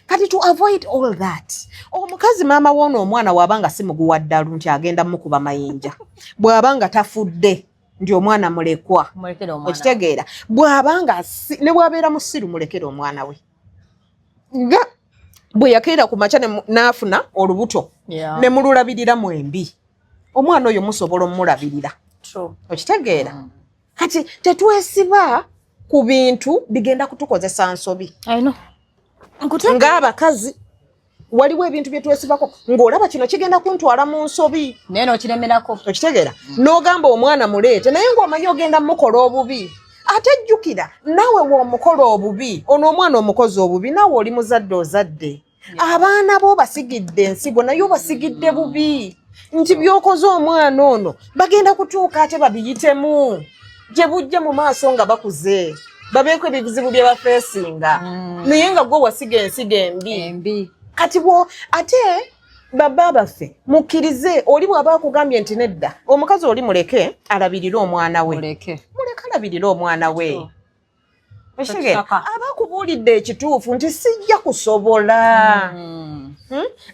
Kati to avoid all that, omukazi maama w'ono omwana bw'aba nga si muguwa ddalu nti agenda mukuba mayinja, bw'aba nga tafudde nti omwana mulekwa, Mulekere omwana. Okitegeera? Bw'aba nga ne bw'abeera musiru, mulekere omwana we nga bwe yakeera ku makya n'afuna olubuto ne mululabirira mwembi. Omwana oyo musobola omulabirira. Okitegeera? Kati tetwesiba ku bintu bigenda kutukozesa nsobi. I know. Ng'abakazi waliwo ebintu bye twesibako ng'olaba kino kigenda kuntwala mu nsobi, Naye n'okiremerako. Okitegeera? N'ogamba omwana muleete, naye ng'omanyi ogenda mukola obubi. Ate jjukira naawe w'omukola obubi, ono omwana omukozi obubi, naawe oli muzadde, ozadde abaana bo, obasigidde ensigo, naye obasigidde bubi nti by'okoze omwana ono bagenda kutuuka ate babiyitemu gye bujja mu maaso nga bakuze, babeeko ebizibu bye bafacinga, naye nga gwe wasiga ensigo embi. Embi. Kati bwo ate baba baffe mukkirize, oli bw'aba akugambye nti nedda, omukazi oli muleke alabirire omwana we. Muleke. Muleke alabirire omwana we. Okitegeera? Tokitaka. Aba akubuulidde ekituufu nti sijja kusobola.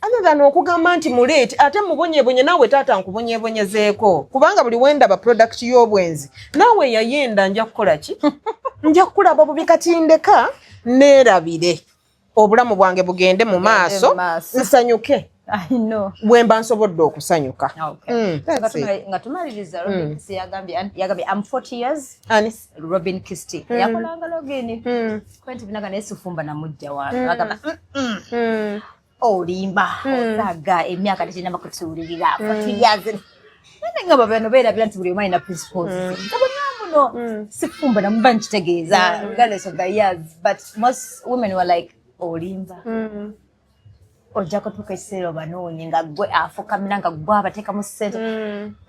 Other than okugamba nti muleete ate mubonyebonye, naawe taata nkubonyebonyezeeko, kubanga buli wendaba product y'obwenzi naawe yayenda nja kukola ki? Nja kukulaba bubi. Kati ndeka neerabire, obulamu bwange bugende mu maaso, mu maaso. nsanyuke I know. bwe mba nsobodde okusanyuka. Okay. That's it. Nga tumaliriza, Robin Kisti yagambye I'm 40 years. Ani? Robin Kisti yakolanga login kwenti binaga, naye sifumba na mujja wange. Agamba, olimba, osaga, emyaka tekinaba kutuulirira, 40 years. Nga bano beerabira nti buli omu alina principles. Nze muno sifumba namuba nkitegeeza regardless of the years, but most women were like, olimba, ojja kutuuka ekiseera obanoonye nga gwe afukamira, nga gwe abateekamu ssente.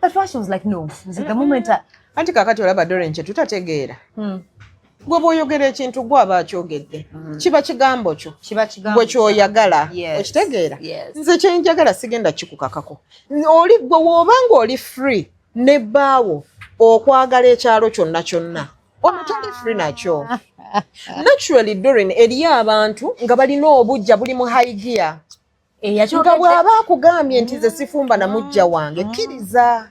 But she was like, no, nze the moment Anti kakati olaba, Doren, kye tutategeera, gwe bw'oyogera ekintu, gwe aba akyogedde, kiba kigambo kyo. Kiba kigambo. Gwe kyoyagala. Yes. Okitegeera? Yes. Nze kyenjagala sigenda kikukakako. Oli gwe woobanga oli free ne bbaawo okwagala ekyalo kyonna kyonna, ono tali free nakyo. Naturally, Dorin, eriyo abantu nga balina obujja buli mu high gear, nga bw'aba akugambye nti nze sifumba na mujja wange, kkiriza.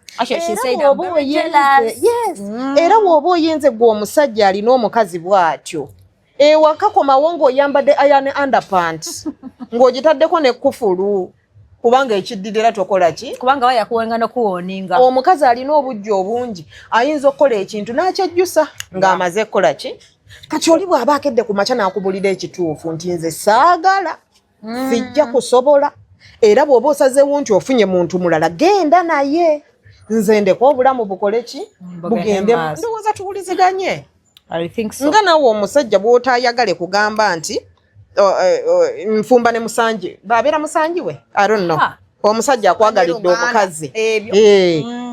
Era bw'oba oyenze gwe omusajja alina omukazi bw'atyo ewaka, komawo ng'oyambadde iron underpant, ng'ogitaddeko nekufulu, kubanga ekiddirira tokola ki? Kubanga wayakuwenga nokuwoninga. Omukazi alina obujja obungi ayinza okukola ekintu n'akyejjusa ng'amaze kukola ki. Kati oli bw'aba akedde ku makya n'akubulira ekituufu nti nze saagala, sijja kusobola, era bw'oba osazeewo nti ofunye muntu mulala, genda naye, nze ndeka obulamu bukole ki, bugende. Ndowooza tuwuliziganye. Nga nawe omusajja bw'otayagale kugamba nti nfumba ne musanji, babeera musanji we, I don't know, omusajja akwagalidde omukazi,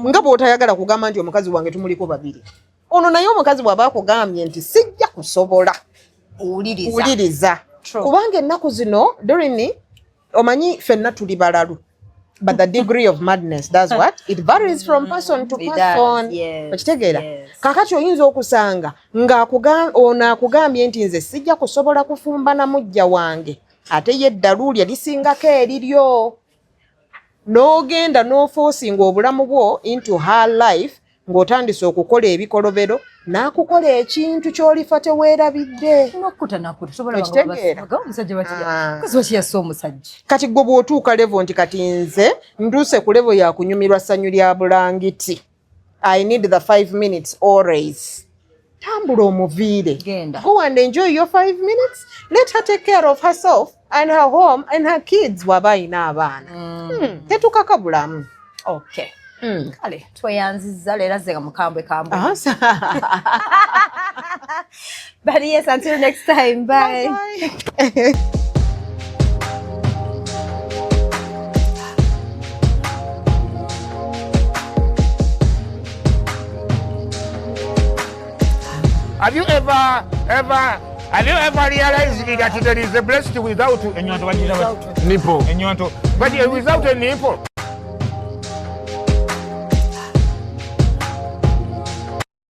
nga bw'otayagala kugamba nti omukazi wange tumuliko babiri, ono naye omukazi bw'aba akugambye nti sijja kusobola, wuliriza, kubanga ennaku zino, Dorini, omanyi ffenna tuli balalu, but the degree of madness does what? It varies from person to person. Okitegeera? Kakati oyinza okusanga nga ono akugambye nti nze sijja kusobola kufumba na mujja wange, ate ye eddalu lye lisingako eriryo, n'ogenda n'oforcinga obulamu bwo into her life, ng'otandise okukola ebikolobero, n'akukola ekintu ky'olifa teweerabidde. Okitegeera? Kati gwe bw'otuuka level nti kati nze ntuuse ku level ya kunyumirwa ssanyu lya bulangiti, I need the 5 minutes always, tambula omuviire. Go and enjoy your 5 minutes. Let her take care of herself and her home and her kids bw'aba ayina abaana. Tetukaka bulamu. Okay. Kale tweyanzizza leero azze nga mukambwe kambwe. But yes, until next time, bye. Bye. Have you ever, ever, have you ever realized that there is a breast without Ennyonto bagira bati? nipple? Ennyonto. But without a nipple.